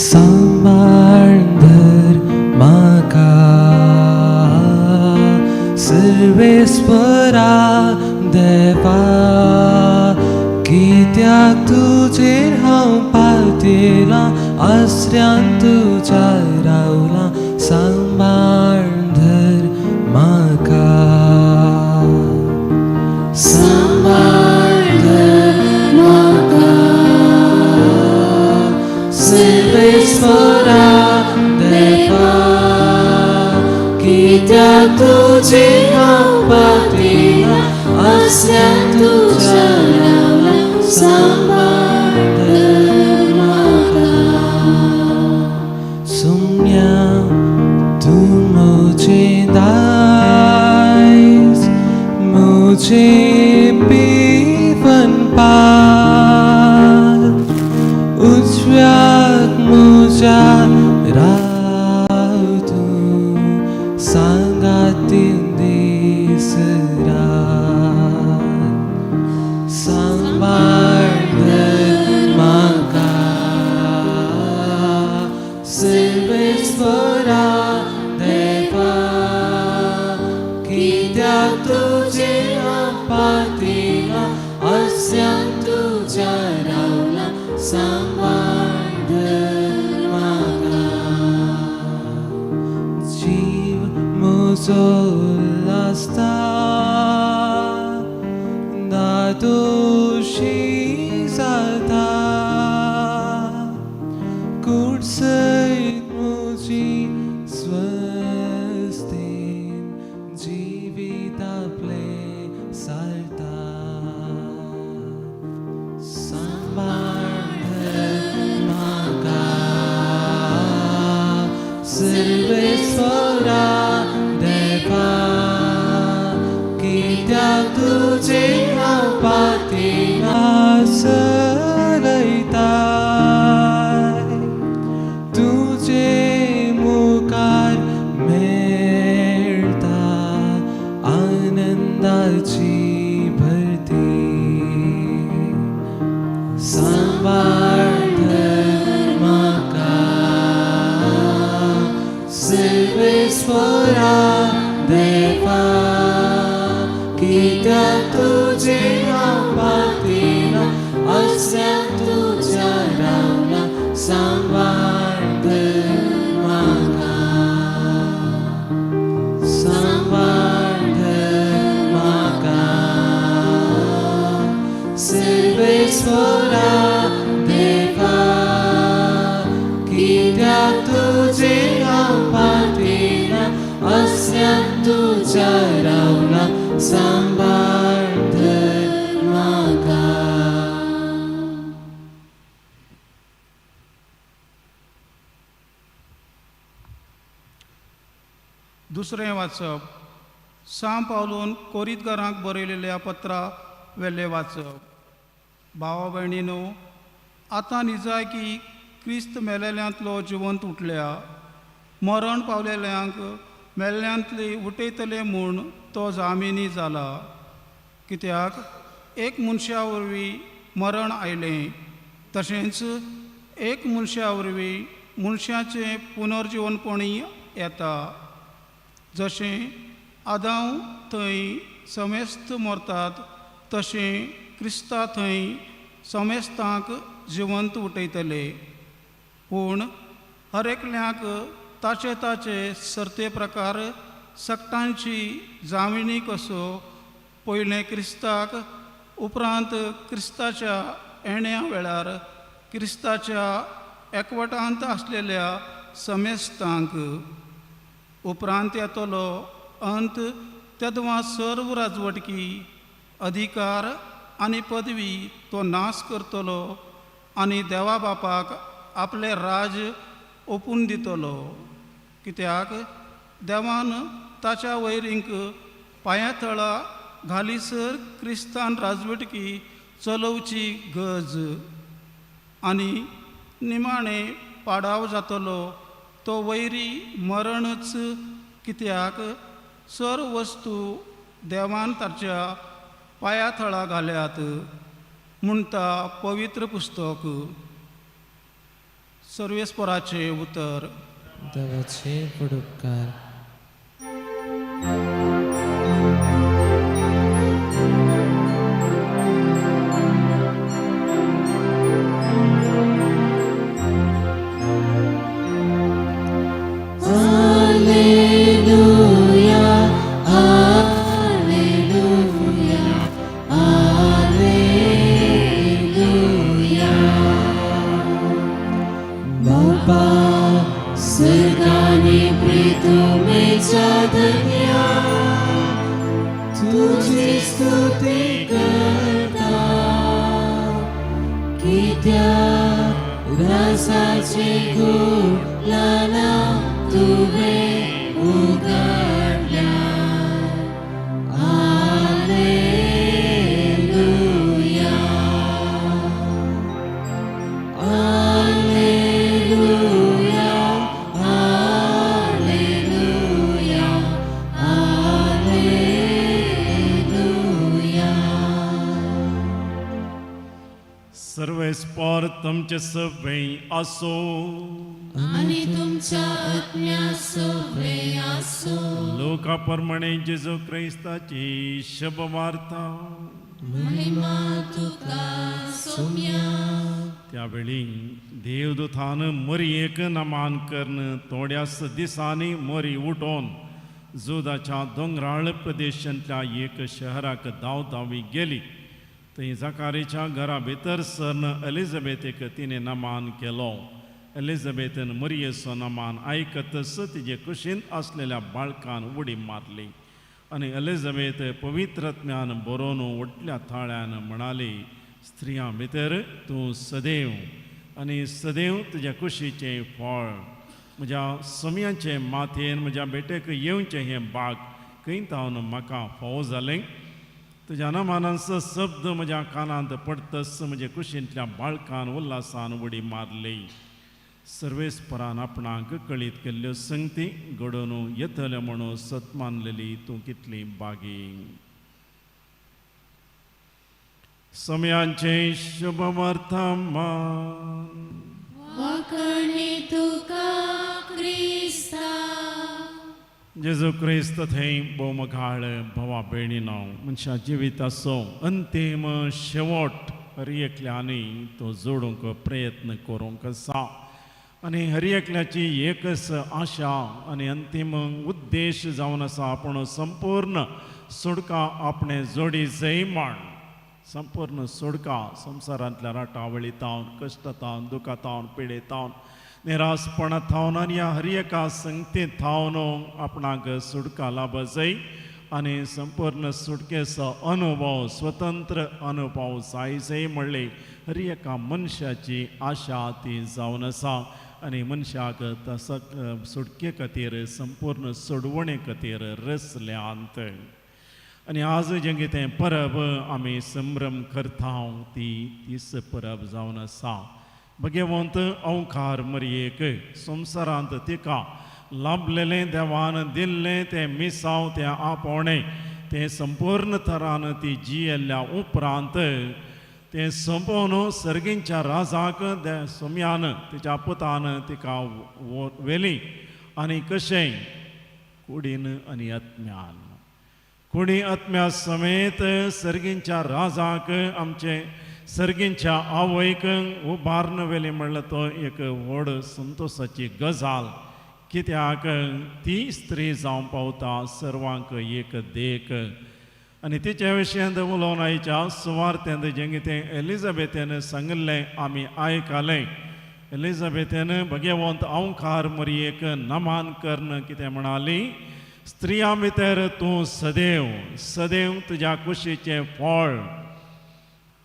सांबाळधर म्हाका सर्वेस्परा देवा, कित्याक तुजेर हांव पावतेलां आसऱ्यान तुज्या रावला सांबाळ धर म्हाका सांबाळ धर म्हाका सर्वेस्वरा देवा कित्याक तुजी हांव पातिना आसऱ्यान तुज्या रावला सांबाळ धर म्हाका सुम्या तूं म्हजें दायज म्हजें पिवन पार उजव्याक म्हज्या राव तूं सांगातीन दीस रात सांबाळ धर म्हाका सर्वेस्वरा देवा कित्याक तुजें हांव पातिना आसऱ्यान तुज्या रावला सांबाळ धर म्हाका जीव म्हजो उल्हासता धादोशी जाता कूड सयत म्हजी स्वस्थेन जिवीत आपलें सारता सांबाळ धर म्हाका सर्वेस्वरा देवा कित्याक तुजें हांव पातिना चलयताय तुजे मुखार मेळटा आनंदाची भरती सांबाळ धर म्हाका सर्वेस्वरा देवा कित्याक तुजें हांव पातिना आसऱ्यान तुज्या रावला सांबाळ धर म्हाका सांबाळ धर म्हाका सर्वेस्वरा देवा कित्याक तुजें हांव पातिना आसऱ्यान तुज्या रावला सांबाळ धर म्हाका. दुसरें वाचप सांव पावलून कोरीतकारांक बरयलेल्या पत्रा वेलें वाचप. भावा भयणीनो, आतां निजाय की क्रिस्त मेलेल्यांतलो जिवंत उठल्या, मरण पावलेल्यांक मेल्ल्यांतली उठयतले म्हूण तो जामिनी जाला. कित्याक एक मनशा वरवीं मरण आयलें, तशेंच एक मनशा वरवीं मनशाचें पुनर्जिवनपणीय येता. जशें आदांव थंय समेस्त मरतात, तशें क्रिस्ता थंय समेस्तांक जिवंत उठयतले. पूण हर एकल्याक ताचे ताचे सर्ते प्रकार सक्तांची जामिनी कसो पयलें क्रिस्ताक, उपरांत क्रिस्ताच्या येण्या वेळार क्रिस्ताच्या एकवटांत आसलेल्या समेस्तांक. उपरांत येतलो अंत तेदवा सर्व राजवटकी अधिकार आनी पदवी तो नाश करतलो आनी देवा बापाक आपलें राज ओपून दितलो. कित्याक देवान ताच्या वैरींक पांयाथळा घालीसर क्रिस्तान राजवटकी चलोवची गरज. आनी निमाणें पाडाव जातलो तो वैरी मरणच. कित्याक सर्व वस्तू देवान ताच्या पांयाथळा घाल्यात म्हणटा पवित्र पुस्तक. सर्वेस्पराचें उतर. देवाचे उपकार. सर्गानी प्रितुमेच्या धन्या तुजी स्तुती करता कित्याक राजाचे गुलाना तुवें उगडल्या. आलेलुया, आलेलुया, आलेलुया, आलेलुया. सर्वेस्पर तुमचे सगळे आसो. आनी तुमच्या आत्म्या सवे आसो. लोका प्रमाणे जेजू क्रिस्ताची शुभवार्ता. महिमा तुका सोम्या. त्यावेळी देवदूतान मरयेक नमान करून थोड्याच दिसांनी मरी उठोवन जुदाच्या दोंगराळ प्रदेशांतल्या एक शहराक धांव धावी गेली. थंय जाकारीच्या घरा भितर सरन एलिझाबेथेक तिणें नमान केलो. एलिझाबेथन मरियेचो नमान आयकतच तिजे कुशीन आसलेल्या बाळकान उडी मारली आनी एलिझाबेथ पवित्रत्म्यान बरोवन व्हडल्या थाळ्यान म्हणाली, स्त्रियां भितर तूं सदैव आनी सदैव तुज्या कुशीचें फळ. म्हज्या सोम्याचे माथेन म्हज्या बेटेक येवचें हें बाग खंय तावन म्हाका फावो जालें? तुज्या नमानांचो शब्द म्हज्या कानांत पडतच म्हजे कुशींतल्या बाळकान उल्हासान उडी मारली. सर्वेस्परान आपणाक कळीत केल्ल्यो संगती घडोवन येतल्यो म्हणून सत मानलेली तूं कितली बागी. समयांचे शुभवर्तमान. वाकणे तुका क्रिस्ता. जेजू क्रिस्त थंय भोवमघाळ भावा भयणीनो, मनशा जिविताचो अंतीम शेवट हर एकल्यानी तो जोडूंक प्रयत्न करूंक आसा आनी हर एकल्याची एकच आशा आनी अंतीम उद्देश जावन आसा आपूण संपूर्ण सुडका आपणे जोडी जय म्हण. संपूर्ण सोडका संवसारांतल्या राटावळी तावन, कश्ट तावन, दुखा तावन, पिडे तावन, निरासपणा थावन आनी ह्या हर एका संगतींत थावन आपणाक सुटका लाभजय आनी संपूर्ण सुटकेचो अनुभव, स्वतंत्र अनुभव जाय जय म्हणली हर एका मनशाची आशा ती जावन आसा. आनी मनशाक तसो सुटके खातीर, संपूर्ण सोडवणे खातीर रचल्यांत. आनी आज जें कितें परब आमी संभ्रम करता ती तीच परब जावन आसा. भगवंत अंकार मरयेक संवसारांत तिका लाभलेलें देवान दिल्लें तें मिसांव, तें आपोवणें, तें संपूर्ण तरान ती जियेल्ल्या उपरांत तें सोंपोवन सर्गींच्या राजाक सोम्यान तिच्या पुतान तिका व्हेली. आनी कशें कुडीन आनी आत्म्यान, कुडी आत्म्या समेत सर्गींच्या राजाक आमचे सर्गींच्या आवयक उबारून व्हेली म्हणल्यार तो एक व्हड संतोसाची गजाल. कित्याक ती स्त्री जावंक पावता सर्वांक एक देख. आनी तिच्या विशयांत उलोवन आयच्या सुवार्थेंत जें कितें एलिझाबेथेन सांगिल्लें आमी आयकलें. एलिझाबेथेन भगवंत अंकार मरयेक नमान करून कितें म्हणाली, स्त्रियां भितर तूं सदैव सदैव तुज्या कुशीचें फळ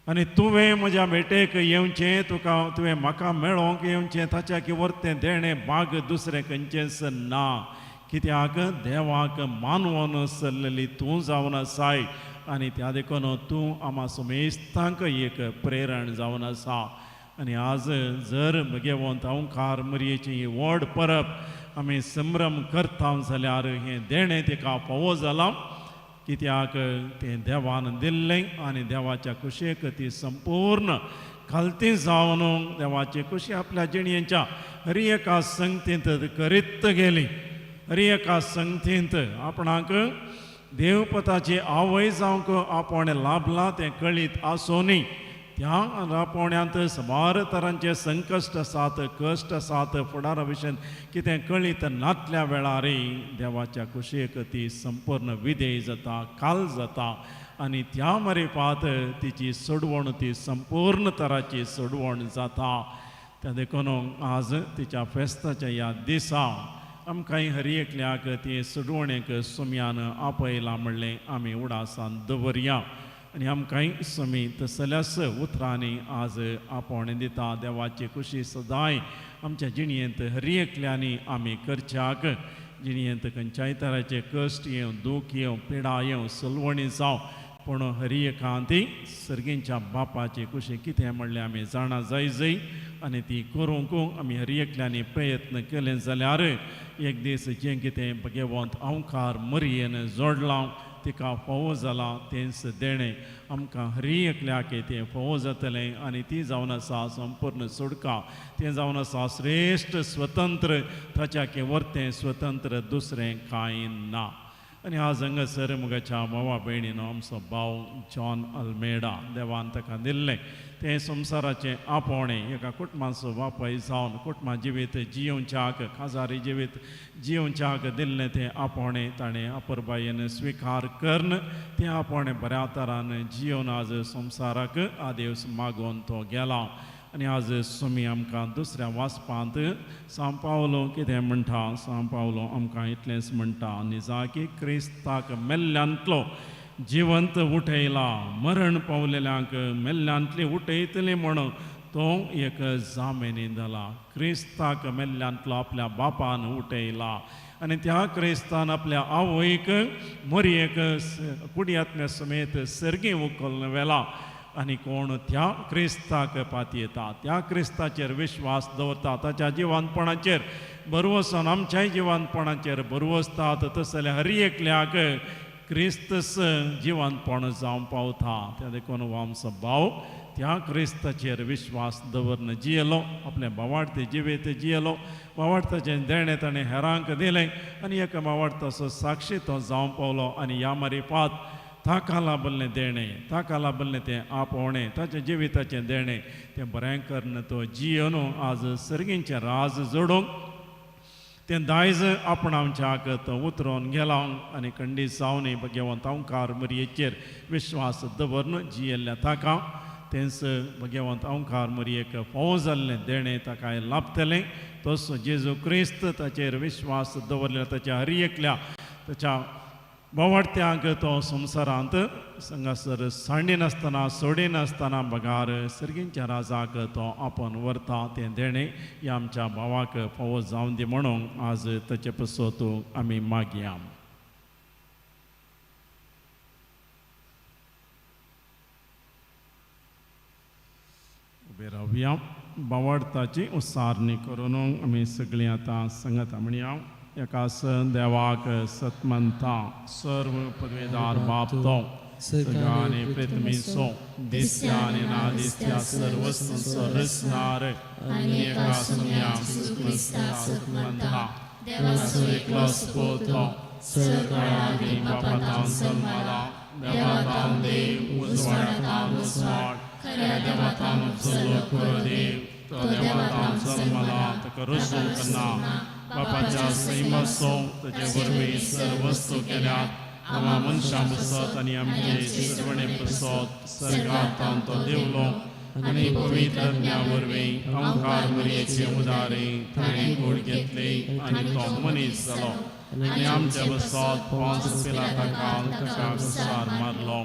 आनी तुवें म्हज्या भेटेक येवचें, तुका तुवें म्हाका मेळोंक येवचें, ताच्या की वर्तें देणें बाग दुसरें खंयचेंच ना. कित्याक देवाक मानवोन सरलेली तूं जावन आसाय आनी त्या देखून तूं आमा सुमेस्तांक एक प्रेरण जावन आसा. आनी आज जर भगवंत अंकार मरयेची ही व्हड परब आमी संभ्रम करता जाल्यार हें देणें तिका फावो जालां. कित्याक तें देवान दिल्लें आनी देवाच्या कुशेक ती संपूर्ण खालती जावन देवाची कुशी आपल्या जिणेच्या हर एका संगतींत करीत गेली. हर एका संगतींत आपणाक देवपताची आवय जावंक आपोवणें लाभलां तें कळीत आसूनय त्या आपोवण्यांत सुमार तरांचे संकश्ट आसात, कश्ट आसात, फुडारा विशयान कितें कळीत नातल्या वेळारय देवाच्या कुशेक ती संपूर्ण विधेय जाता, काल जाता आनी त्या मरेपात तिची सोडवण ती संपूर्ण तराची सोडवण जाता. त्या देखून आज तिच्या फेस्ताच्या ह्या दिसा आमकां हर एकल्याक ती सुडवणेक सुम्यान आपयला म्हणलें आमी उडासान दवरया आनी आमकांय समी तसल्याच उतरांनी आज आपोवणें दिता. देवाची खुशी सदांय आमच्या जिणयेंत हर एकल्यांनी आमी करच्याक जिणयेंत खंयच्याय तराचे कश्ट येवं, दूख येवं, पिडा येवं, सलवणी जावं, पूण हर एकांती सर्गींच्या बापाची खुशी कितें म्हणलें आमी जाणा जाय जय आनी ती करूंक आमी हर एकल्यांनी प्रयत्न केले जाल्यार एक दीस जें कितें भगवंत अंवकार मरयेन जोडलां तिका फावो जालां तेंच देणें आमकां हर एकल्याक तें फावो जातलें आनी ती जावन आसा संपूर्ण सुटका, तें जावन आसा श्रेश्ठ स्वतंत्र, ताच्या की वर्तें स्वतंत्र दुसरें कांय ना. आनी आज हांगासर म्हज्या भावा भयणीनो आमचो भाव जॉन अल्मेडा देवान ताका दिल्लें तें संवसाराचें आपोवणें एका कुटुंबाचो बापूय जावन कुटुंबा जिवीत जियोवच्याक खाजारी जिवीत जियोवच्याक दिल्लें तें आपोवणें ताणें अपुरबायेन स्विकार करून तें आपोवणें बऱ्या तरान जियोवन आज संवसाराक आदेस मागोवन तो गेला. आनी आज सुमी आमकां दुसऱ्या वाचपांत सांव पावलो कितें म्हणटा, सांव पावलो आमकां इतलेंच म्हणटा, निजाकी क्रिस्ताक मेल्ल्यांतलो जिवंत उठयला, मरण पावलेल्यांक मेल्ल्यांतली उठयतली म्हणून तो एक जामेनी जाला. क्रिस्ताक मेल्ल्यांतलो आपल्या बापान उठयला आनी त्या क्रिस्तान आपल्या आवयक मरयेक कुडयातल्या समेत सर्गी उखलून व्हेला आनी कोण त्या क्रिस्ताक पातयेता, त्या क्रिस्ताचेर विश्वास दवरता, ताच्या जिवनपणाचेर भरवसान आमच्याय जिवनपणाचेर भरवसतात तसले हर एकल्याक क्रिस्तस जिवनपण जावंक पावता. त्या देखून हो आमचो भाव त्या क्रिस्ताचेर विश्वास दवरन जियेलो, आपलें भावार्थ जिवीत जियेलो, भावार्थाचें देणें ताणें हेरांक दिलें आनी एका भावार्थाचो साक्षी तो जावंक पावलो. आनी ह्या मारिफात ताका लाभल्लें देणें, ताका लाभल्लें तें आपोवणें, ताचें जिविताचें देणें तें बरें करून तो जियोन आज सर्गींचें राज जोडूंक तें दायज आपणावच्याक तो उतरोवन गेला आनी खंडीत जावनय भगवंत अंवकार मरयेचेर विश्वास दवरून जियेल्ल्या ताका तेंच भगवंत अंवकार मरयेक फावो जाल्लें देणें ताका लाभतलें. तसो जेजू क्रिस्त ताचेर विश्वास दवरल्या ताच्या हर एकल्या ताच्या भावार्थ्यांक तो संवसारांत हांगासर सांडिनासतना सोडिनासतना बगार सर्गींच्या राजाक तो आपोवन व्हरता. तें देणें ह्या आमच्या भावाक फावो जावन दी म्हणून आज ताचे पसत आमी मागया. उबे रावया, भावार्थाची उसारणी करून आमी सगळीं आतां सांगता म्हणया. एकास देवाक सतमंता सर्व पदवेदार बाप तो सगळ्यांनी पृथ्वीचो दिसत्या आनी ना दिसत्या सर्वस्तूंचो रचणार आनी एका सुम्या सतमंता देवाचो एकलोच पूत तो सगळ्यांनी बापातावन जल्मला, देवातावन देव, उजवाडातावन उजवाड, खऱ्या देवातावन उपजल्लो खरो देव, तो देवातावन जल्मला, ताका रचूंक ना, बापाच्या सैमाचो ताचे वरवीं सर्व वस्तू केल्यात, आमा मनशां पसत आनी आमचे सर्वणे पसत सर्गांत तो देवलो आनी पवित्र आत्म्या वरवीं अंवकार मरयेचे उदारे ताणें कूड घेतली आनी तो मनीस जालो आनी आमच्या बसत पोंस पिलाता ताका घुसार मारलो,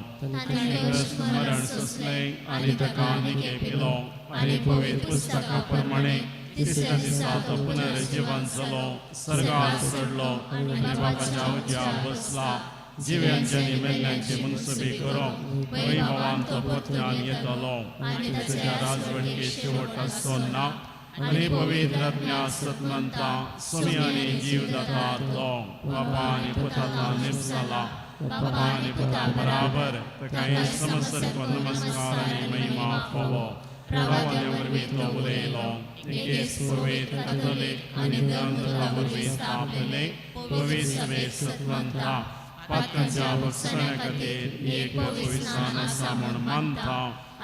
मरण सोंसलें आनी ताका निके पिलो आनी पवित्र पुस्तका प्रमाणे तिसऱ्या दिसा तो पुनर्जीवन जालो, सर्गार चडलो आनी बापाच्या उज्या बसला, जिव्यांचे आनी मेल्ल्यांची मनसुबी करूंक वैभवान तो परत्यान येतलो आनी ताच्या राजवटके शेवट आसचो ना आनी पवित्र आत्म्या सतमंता समी आनी जीव दाता तो बापा आनी पुताता निमसाला बापा आनी पुता बराबर ताका समसरको नमस्कार आनी महिमा फावो. प्रभावाच्या वरवीं तो उलयलो, एकेच पवित्र कॅथोलीक आनी ग्रंथा वरवीं स्थापले पवित्र सभेक सतवंता पातकांच्या भक्षणा खातीर एक पवित्र आसा म्हूण मानता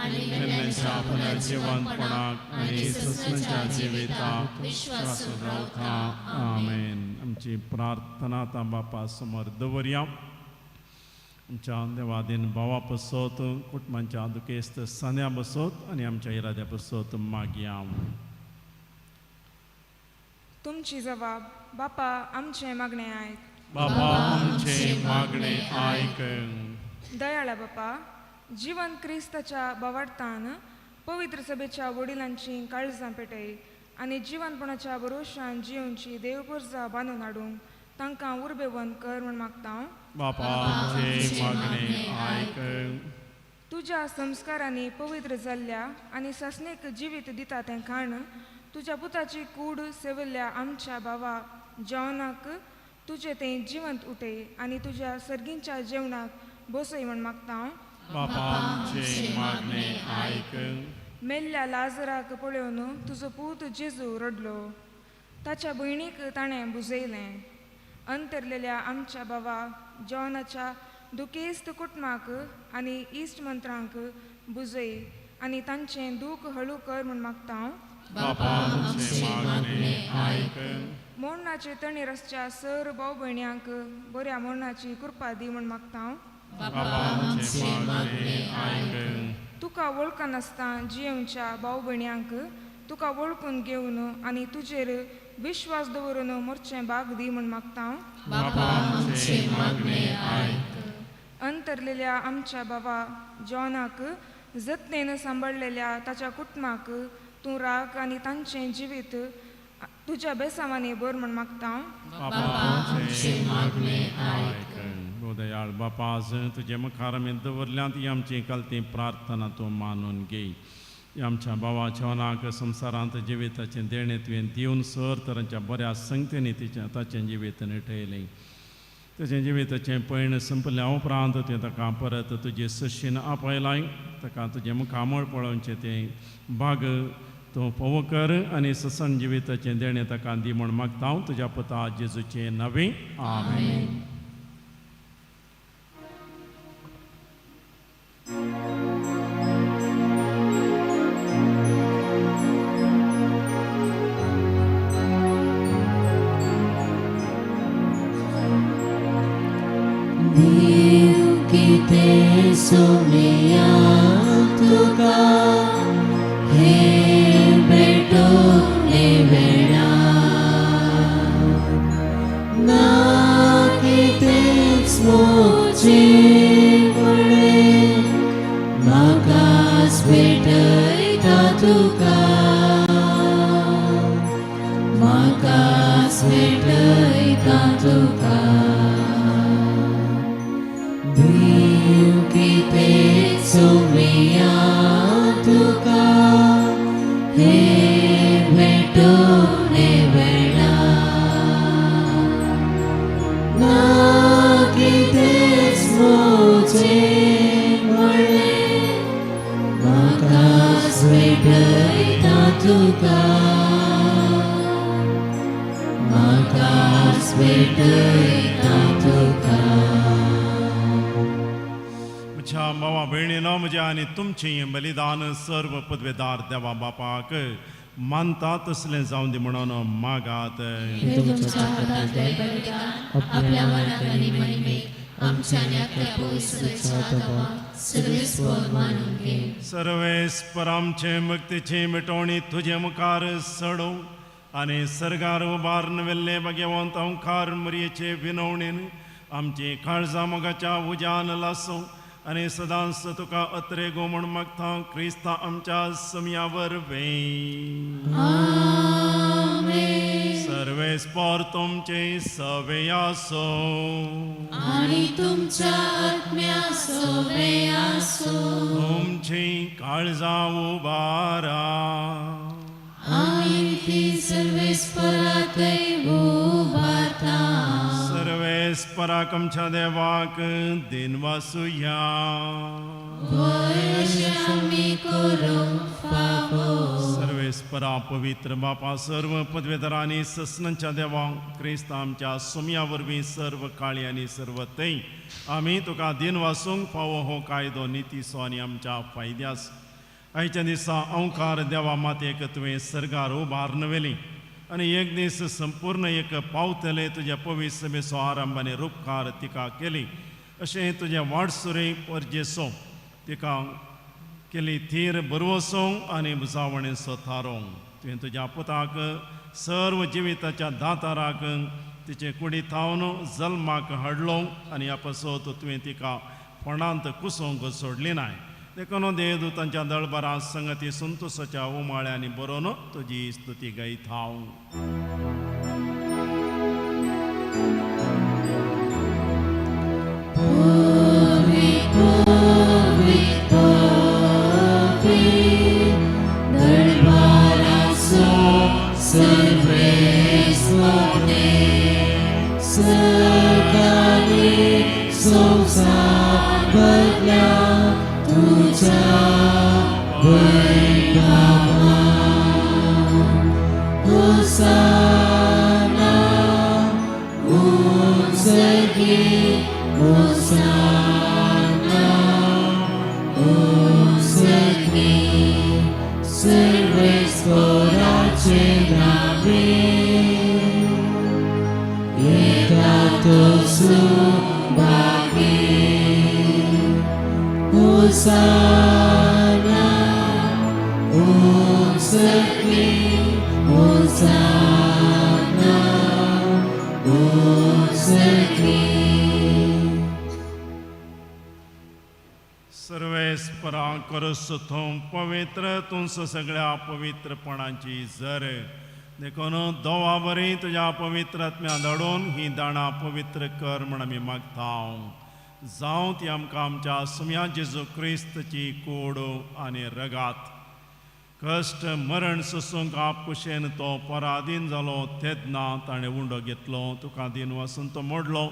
आनी मेल्ल्यांच्या पुनर्जिवंतपणाक आनी सस्नाच्या जिविताक विश्वास रावता. आमेन. आमची प्रार्थना आतां बापा समोर दवरया. आमच्या देवादीन भावा पसत, कुटुंबांच्या दुखेस्त सांद्या बसत आनी आमच्या इराद्या पसत मागया. तुमची जबाब बापा आमचें मागणें आयक. बाबा आमचे मागणे आयक. दयाळा बापा, जिवन क्रिस्ताच्या बावार्थान पवित्र सभेच्या वडिलांची काळजां पेटय आनी जिवनपणाच्या भरोशान जिवनची देवपुरजा बांदून हाडूंक तांकां उर्बेवंत कर म्हूण मागता. बापा आमचे मागणे आयक. तुज्या संस्कारांनी पवित्र जाल्ल्या आनी सासणीक जिवीत दिता तें खाण तुज्या पुताची कूड सेवल्ल्या आमच्या भावा जेवणाक तुजें तें जिवंत उठय आनी तुज्या सर्गींच्या जेवणाक बसय म्हूण मागता. बापा आमचे मागणे आयक. मेल्ल्या लाजराक पळोवन तुजो पूत जेजू रडलो, ताच्या भयणीक ताणें बुजयलें. अंतरलेल्या आमच्या भावा जॉनाच्या दुखेस्त कुटुंबाक आनी इश्ट मंत्रांक बुजय आनी तांचें दूख हळू कर म्हूण मागता. बापा आमचे मागणे आयक. मोडणाचे तणीर आसच्या सर भाव भयण्यांक बऱ्या मोडणाची कृपा दी म्हूण मागता. बापा आमचे मागणे आयक. तुका वळखनासतना जियेवच्या भाव भयण्यांक तुका वळखून घेवन आनी तुजेर विश्वास दवरून मोरचें भाग दी म्हूण मागता. बापा आमचे मागणे आयक. अंतरलेल्या आमच्या बाबा जॉनाक जतनेन सांबाळलेल्या ताच्या कुटुंबाक तूं राख आनी तांचें जिवीत तुज्या बेसांवांनी भर म्हूण मागता. बापा आमचे मागणे आयक. दयाळ बापा, आज तुजे मुखार आमी दवरल्यांत ही आमची कलती प्रार्थना तूं मानून घे. आमच्या भावा जेवणाक संवसारांत जिविताचें देणें तुवें दिवन सर तरांच्या बऱ्या संगतींनी तिचें ताचें जिवीत निटयलें. ताचें जिविताचें पयण संपल्या उपरांत तुवें ताका परत तुजे सशीन आपयलाय. ताका तुजें मुखामळ पळोवचें तें भाग तूं फोव कर आनी ससन जिविताचें देणें ताका दी म्हूण मागता हांव तुज्या पुता जेजूचें नांवे. आमेन. सोमिया तुका हे भेटोने वेळा ना कितेंच मोगचें पडलें म्हाकाच भेटयता तुका, म्हाकाच भेटयता तुका. सोमिया तुका हे भेटोने वेळा ना कितेंच मोगचें म्हणलें म्हाकाच भेटयता तुका, म्हाकाच भेटयता तुका. मावा भयणीनो, म्हज्या आनी तुमचें बलिदान सर्व पदवेदार देवा बापाक मानता तसलें जावन दी म्हणून मागात. तुमच्या हातांतलें बलिदान आपल्या मनात आनी महिमेक आमच्या आनी आपल्या पवित्र देवाक सर्वेस्पर मानून घे. सर्वेस्पर आमचे मुक्तीची मिटवणी तुजे मुखार सडो आनी सर्गार उबारून वेल्ले भाग्यवंत अंकार मुरयेचे विनवणेन आमची काळजां मोगाच्या उज्यान लासूं आनी सदांच तुका अत्रेगो म्हूण मागता क्रिस्ता आमच्या समया वरवीं. सर्वेस्पर तुमचे सवे आसो आनी तुमच्या आत्म्या सोवे आसो. तुमची काळजां उबारा आमी ती सर्वेस्पराकय उबारता. सर्वेस्पराक आमच्या देवाक दिनवासुया. आमी करूंक फावो. सर्वेस्परा पवित्र बापा, सर्व पदवेदारांनी ससनांच्या देवा, क्रिस्त आमच्या सोम्या वरवीं सर्व काळी आनी सर्व थंय आमी तुका दिनवासूंक फावो हो कायदो नितीचो आनी आमच्या फायद्यास. आयच्या दिसा अंकार देवा मातेक तुवें सर्गार उबारून व्हेली आनी एक दीस संपूर्ण एक पावतले तुज्या पवित्र सभेचो आरंभ आनी रुपकार तिका केली. अशें तुजें वाटसुरे परजेसो तिका केली थीर बरवसो आनी बुजावणेचो थारोवंक. तुवें तुज्या पुताक सर्व जिविताच्या दाताराक तिचे कुडी थावन जल्माक हाडलो आनी आपसोत तुवें तिका फोंडांत कुसोवंक सोडली नाय. देखून देवदूतांच्या दळबरां संगती संतोसाच्या उमाळ्यांनी बरोवन तुजी स्तुती गायत हांव. पवित्र तुंस सगळ्या पवित्रपणाची जर देखून दोवा बरी तुज्या पवित्र आत्म्या धाडून ही दाणां पवित्र कर म्हण आमी मागता. जावं ती आमकां आमच्या सुम्या जेजू क्रिस्तची कोड आनी रगात. कश्ट मरण सोसूंक आपकुशेन तो पराधीन जालो तेन्ना ताणें उंडो घेतलो, तुका दिन वासून तो मोडलो,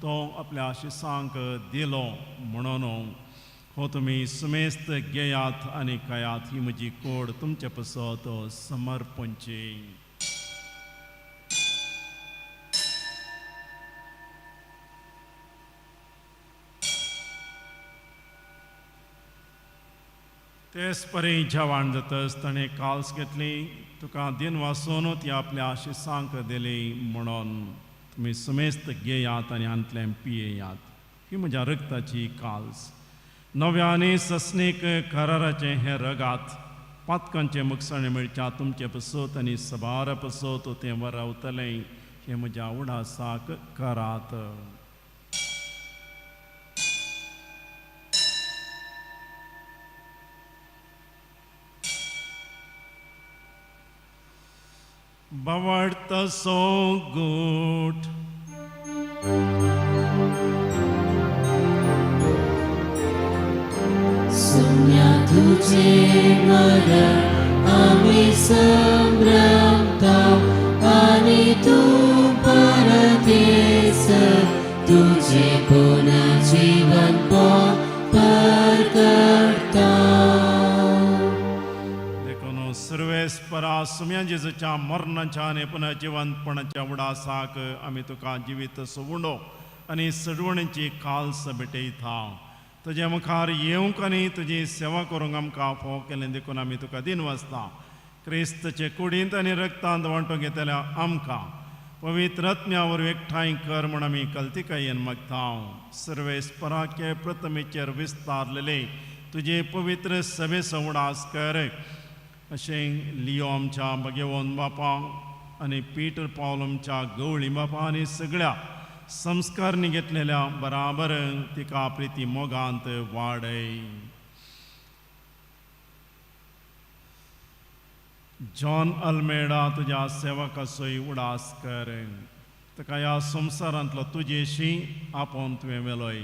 तो आपल्या शिसांक दिलो म्हणून हो तुमी सुमेस्त घेयात आनी खायात, ही म्हजी कोड तुमचे पसत समर्पणची. तेच परी जेवण जातच ताणें काल्स घेतली, तुका दिन वासून ती आपल्या शिसांक दिली म्हणून तुमी सुमेस्त घेयात आनी हांतलें पियेयात, ही म्हज्या रक्ताची काल्स. नव्या आनी सस्नीक कराराचें हें रगात पातकांचें मुकसाणें मेळच्या तुमचें पसत आनी सबार पसत तें वरावतलें, हें म्हज्या उडासाक करात. बावडतसो गोठ सुम्या तुझे मरण आम्ही संभ्रमता आणि तू परतेस तुझे पुनर्जीवन परकर्ता. देखून सर्वेस्परा सुम्या जेजूच्या मरणाच्या आनी पुनर्जिवंतपणाच्या उडासाक आमी तुका जिवीत सोवणो आनी सडवणीची काल्स भेटयता. तुज्या मुखार येवंक आनी तुजी सेवा करूंक आमकां फावो केलें देखून आमी तुका दिन वाचता. क्रिस्तचे कुडींत आनी रक्तांत वांटो घेतल्या आमकां पवित्र आत्म्या वरवीं एकठांय कर म्हूण आमी कल्तिकायेन मागता. सर्वेस्पराचे प्रथमेचेर विस्तारलेले तुजे पवित्र सभेचो उडास कर. अशें लियो आमच्या भगेवन बापा आनी पीटर पावल आमच्या गवळी बापा आनी सगळ्या संस्कारणी घेतलेल्या बराबर तिका प्रिती मोगांत वाडय. जॉन अल्मेडा तुज्या सेवकाचोय उडास कर, ताका ह्या संवसारांतलो तुजेशी आपोवन तुवें व्हेलोय.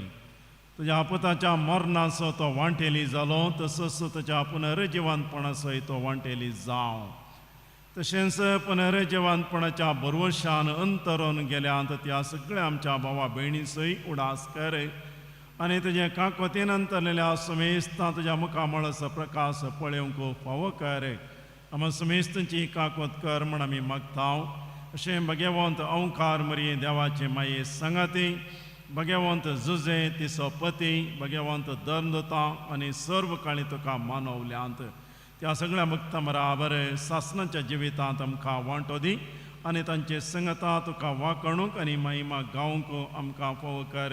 तुज्या पुताच्या मरणाचो तो वांटेली जालो तसोच ताच्या पुनर्जिवंतपणाचोय तो वांटेली जावं. तशेंच पुनर्जिवंतपणाच्या भरवशान अंतरून गेल्यात त्या सगळ्या आमच्या भावा भयणीचोय उडास कर आनी तुजें काकोतीन अंतरलेल्या सुमेस्तां तुज्या मुखामळाचो प्रकाश पळोवंक फावो कर. आमा सुमेस्तांची काकोत कर म्हण आमी मागता. अशें भगेवंत अंकार मरये देवाचे माये संगाती भगेवंत जुजे तिचो पती भगेवंत दर्दता आनी सर्व काळी तुका मानवल्यांत त्या सगळ्या भक्तां बराबर सासनाच्या जिवितांत आमकां वांटो दी आनी तांचे संगता तुका वाकणूक आनी महिमा गावंक आमकां फावो कर.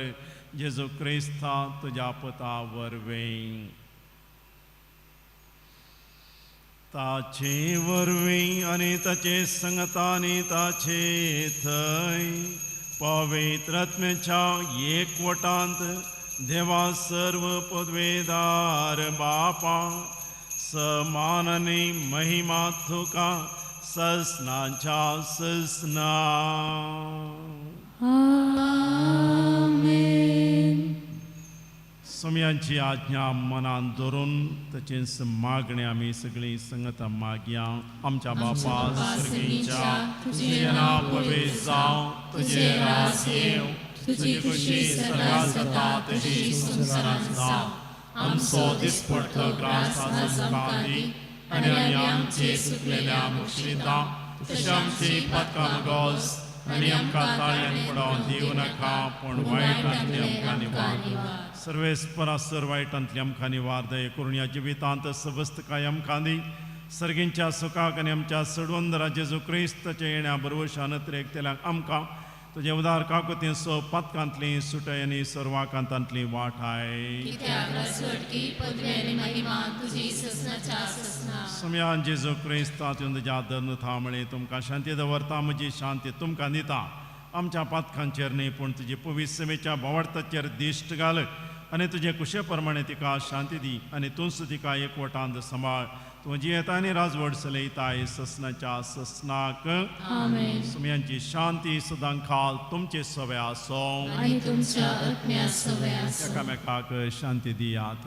जेजू क्रिस्ता तुज्या पुता वरवीं. ताचे वरवीं आनी ताचे संगतानी ताचे थंय पवित्र आत्म्याच्या एकवटांत देवा सर्व पदवेदार बापा समान आनी महिमा तुका ससनाच्या ससना. आमेन. सोम्यांची आज्ञा मनान धरून ताचेंच मागणें आमी सगळीं संगता मागया. आमच्या बापा सर्गीच्या, तुजें नांव पवित्र जावं, तुजें राज येवं, तुजी खुशी स्वर्गात जाता तशी संवसारांत जावं. आमचो दिसपडतो ग्रास आज आमकां दी आनी आमी आमचे सुकलेल्या मुक्षिता तशें आमची पातकां मगोस आनी आमकां ताळ्यान पडोवन दिवं नाका, पूण वायटांतली आमकां निवार. सर्वेस्परा सर वायटांतली आमकां निवार. दये करून ह्या जिवितांत सवस्तकाय आमकां दी. सर्गींच्या सुखाक आनी आमच्या सडवंदरा जेजू क्रिस्ताच्या येण्या बरवशान एकतेल्याक आमकां तुजे उदार काकुतीन सो पातकांतली सुटय आनी सर्वाकांतांतली वाठाय. कित्याक राजवटकी, पदवी आनी महिमा तुजी ससनाच्या ससना. सोम्यान जेजू क्रिस्ता तुज्या दर्न थांबळे, तुमकां शांती दवरता, म्हजी शांती तुमकां दिता. आमच्या पातकांचेर न्ही पूण तुजी पवित्र समेच्या भावार्थाचेर दिश्ट घाल आनी तुजे कुशे प्रमाणे तिका शांती दी आनी तूंच तिका एकवटांत सांबाळ. तूं जियेता आनी राजवट चलयताय ससनाच्या ससनाक. आमेन. सुम्यांची शांती सदां खाल तुमचे सवे आसो. आनी तुमच्या आत्म्या सवे आसो. एकामेकाक शांती दियात.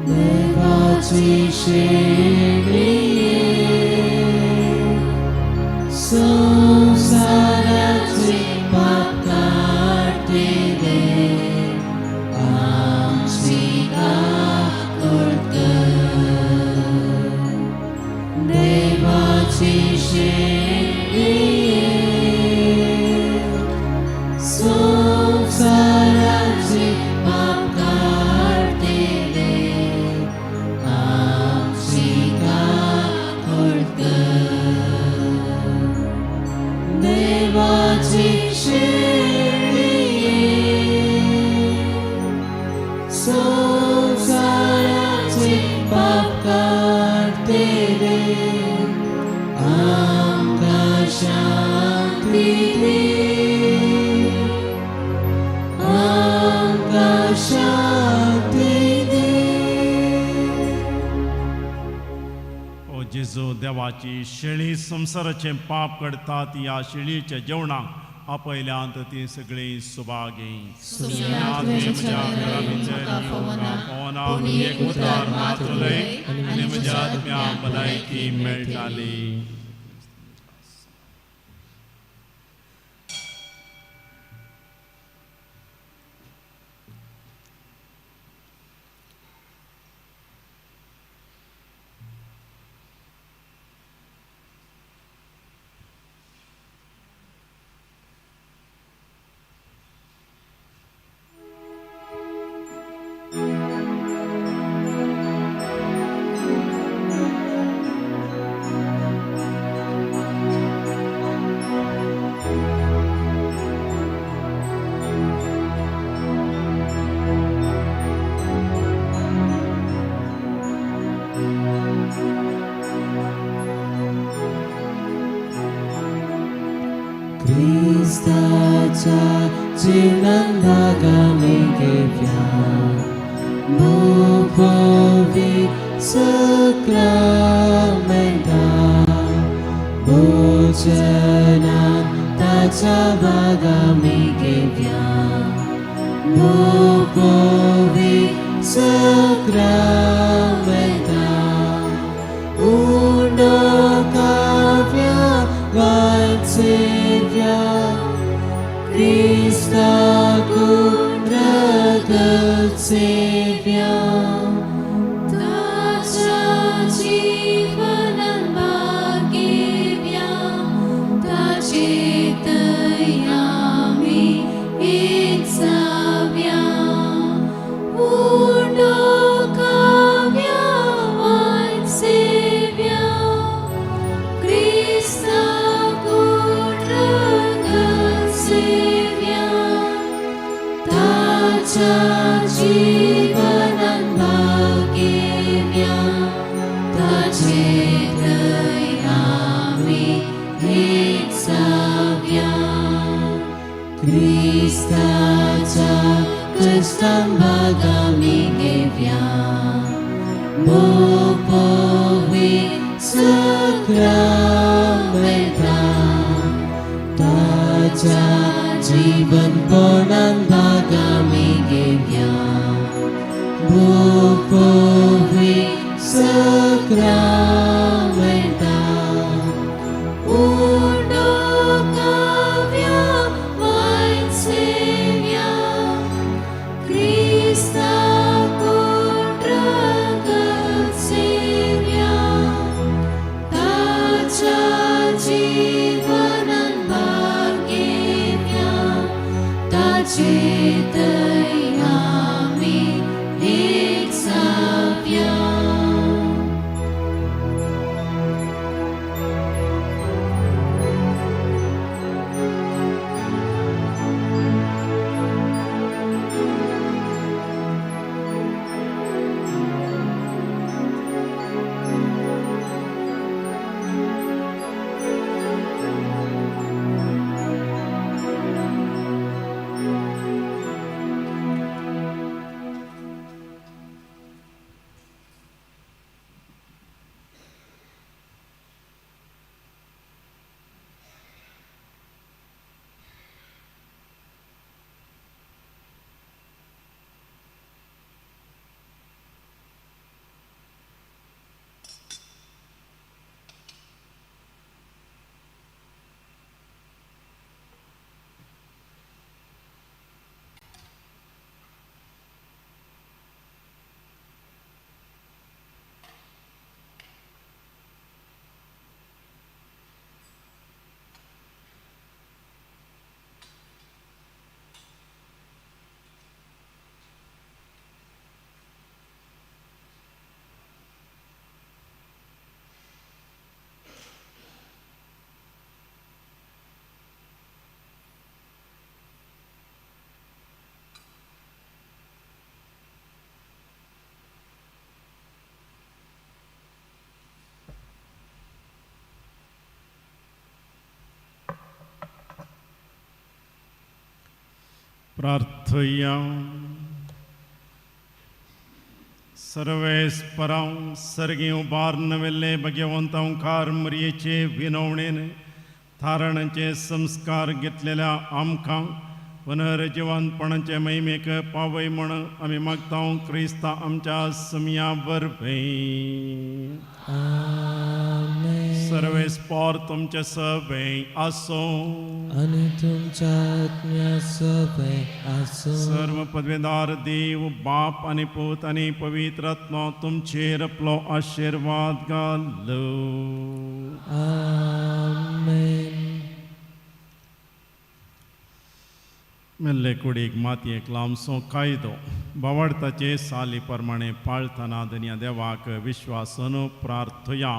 देवाची शेळये, संवसाराचे पाप काडटिले, आमची काकूट कर. देवाची शेळये, संवसाराचे पाप काडटिले, आमची काकूट कर. देवाची शेळये, संवसाराचे पाप काडटिले, आमकां शांती दी, आमकां शांती दी. ओ जेजू, देवाची शेळी, संवसाराचें पाप करता ती ह्या शेळीच्या जेवणाक आपयल्यांत ती सगळीं सुभागी. सुम्या, तुवें म्हज्या घरा भितर येवंक पावना, पूण एक उतार मात्र उलय आनी म्हज्या आत्म्या भलायकी मेळटाली. क्रिस्ताच्या जीवनान भाग आमी घेवया, भोवी सक्रामेंता, भोजनान ताच्या भाग आमी घेवया, भोवी सक्रामेंता. उंडो काव्या वाचेव्या, क्रिस्ताकू रगत सेव्या. ताच्या जीवनान भाग घेवया, ताचे तयामी एक जावया. उंडो काव्या वाचेव्या. जीवनान भाग घेवया ताचे थंय आमी एक जावया क्रिस्ताच्या कश्टान भाग आमी घेवया भोव सक्रामेंता ताच्या जीवनपणान भाग आमी घेवया भोव सक्रामेंता उंडो काव्या वायन सेव्या क्रिस्ता कोट रगत सेव्या ताच्या जीवनान भाग घेवया ताचे थंय आमी एक जावया. प्रार्थया. सर्वेस्परां सर्गी उबारून वेल्ले भगवंतांकार मरयेचे विनवणेन थारणाचे संस्कार घेतलेल्या आमकां पुनर्जिवनपणाचे महिमेक पावय म्हण आमी मागता क्रिस्ता आमच्या समया वरवीं. सर्वेस्पर तुमचे सवे आसूं आनी तुमच्या आत्म्या सवे आसूं. सर्व पदवेदार देव बाप आनी पूत आनी पवित्र आत्मो तुमचेर आपलो आशिर्वाद घालूं. आमेन. मेल्ले कुडीक मातयेक लांबसो कायदो बावडताचे साली प्रमाणे पाळतना दनया देवाक विश्वासन प्रार्थया.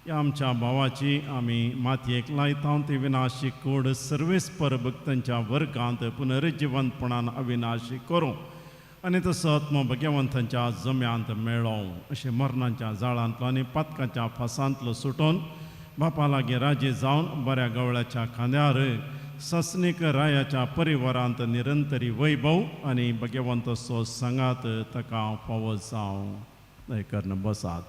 ह्या आमच्या भावाची आमी मातयेक लायता ती विनाशी कूड सर्वेस्पर भक्तांच्या वर्गांत पुनर्जिवंतपणान अविनाशी करूं आनी तसो आत्मो भगवंतांच्या जम्यांत मेळों अशें मरणाच्या जाळांतलो आनी पातकाच्या फासांतलो सुटून बापा लागीं राजी जावन बऱ्या गवळ्याच्या खांद्यार ससनीक रायाच्या परिवारांत निरंतरी वैभव आनी भगवंताचो सांगात ताका फावो जावं. दयकरून बसात.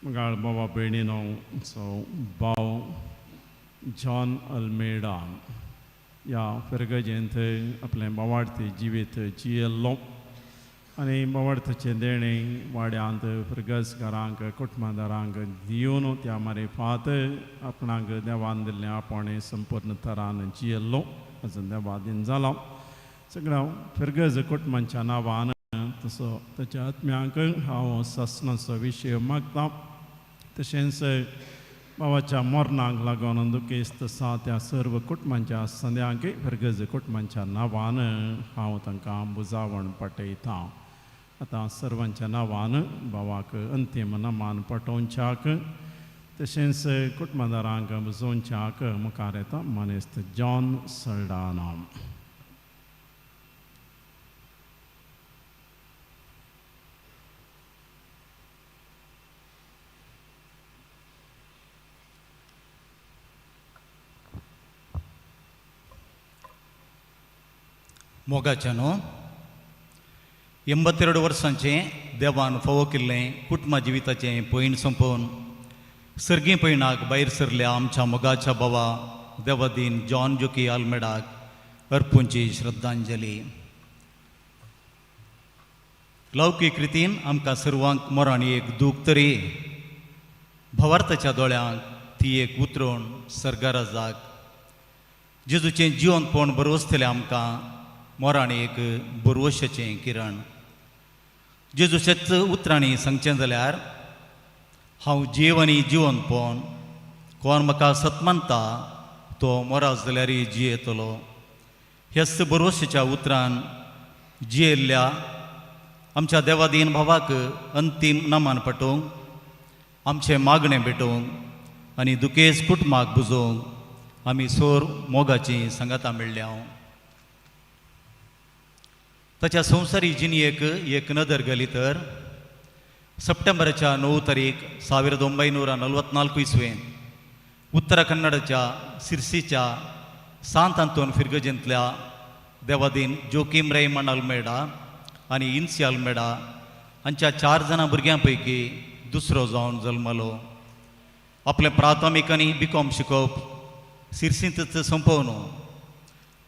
मुगाळ बाबा भयणीनो, सो भाव जॉन अल्मेडा ह्या फिरगजेंत आपलें बावाडती जिवीत जियेल्लो आनी बावाडताचें देणें वाड्यांत फिरगजकारांक कुटुंबादारांक दिवन त्या मारिफात आपणाक देवान दिल्लें आपणें संपूर्ण तरान जियेल्लो अजून देवा दिन जाला. सगळ्या फिरगज कुटुंबांच्या नांवान तसो ताच्या आत्म्यांक हांव सासणाचो विशय मागता. तशेंच बाबाच्या मरणाक लागून दुखेस्त आसा त्या सर्व कुटुंबांच्या संद्यांक फिरगज कुटुंबांच्या नांवान हांव तांकां बुजावण पटयता. आतां सर्वांच्या नांवान बाबाक अंतीम नमान पटोवच्याक तशेंच कुटुंबादारांक बुजोवच्याक मुखार येता मानेस्त जॉन सल्डाना. मोगाच्यानो 82 वर्सांचें देवान फावो केल्लें कुटुंबा जिविताचें पयण सोंपोवन सर्गी पयणाक भायर सरल्या आमच्या मोगाच्या बाबा देवादीन जॉन जोकी आल्मेडाक अर्पूंची श्रद्धांजली. लौकीक रितीन आमकां सर्वांक मोराणी एक दूख तरी भवार्थाच्या दोळ्यांक ती एक उतरण सर्गाराजाक जेजूचें जिवनपण बरवसतलें आमकां मोराणी एक बरवशाचें किरण. जेजूच्याच उतरांनी सांगचें जाल्यार हांव जीव आनी जिवनपण कोण म्हाका सत मानता तो मोरास जाल्यार जियेतलो. ह्याच बरवशाच्या उतरान जियेल्ल्या आमच्या देवादीन भावाक अंतीम नमान पटोवंक आमचें मागणें भेटोवंक आनी दुखेस कुटुंबाक बुजोवंक आमी सोर मोगाची सांगातां मेळ्ळ्या. ताच्या संवसारी जिणयेक एक नदर घाली तर सप्टेंबराच्या 9 तारीख 1944 इसवेंत उत्तर कन्नडाच्या सिरसीच्या सांत आंतोन फिरगजेंतल्या देवादीन जोकीम रैमंड आल्मेडा आनी इन्सी आल्मेडा हांच्या 4 जाणां भुरग्यां पैकी दुसरो जावन जल्मलो. आपलें प्राथमीक आनी बी.कॉम शिकोवप सिरसींतच सोंपोवन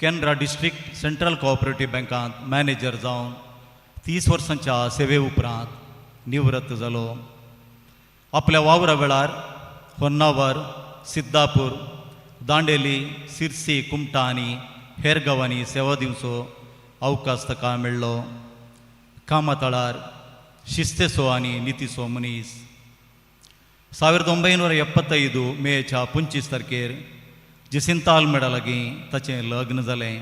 केनरा डिस्ट्रिक्ट सेंट्रल कोऑपरेटीव बँकांत मॅनेजर जावन 30 वर्सांच्या सेवे उपरांत निवृत्त जालो. आपल्या वावरा वेळार होन्नावर, सिद्धापूर, दांडेली, सिरसी, कुमटा आनी हेर गांवांनी सेवा दिवचो अवकाश ताका मेळ्ळो. कामातळार शिस्तेचो आनी नितीचो मनीस. 1975 मेच्या 25 तारखेर जेसिंता आल्मेडा लागीं ताचें लग्न जालें.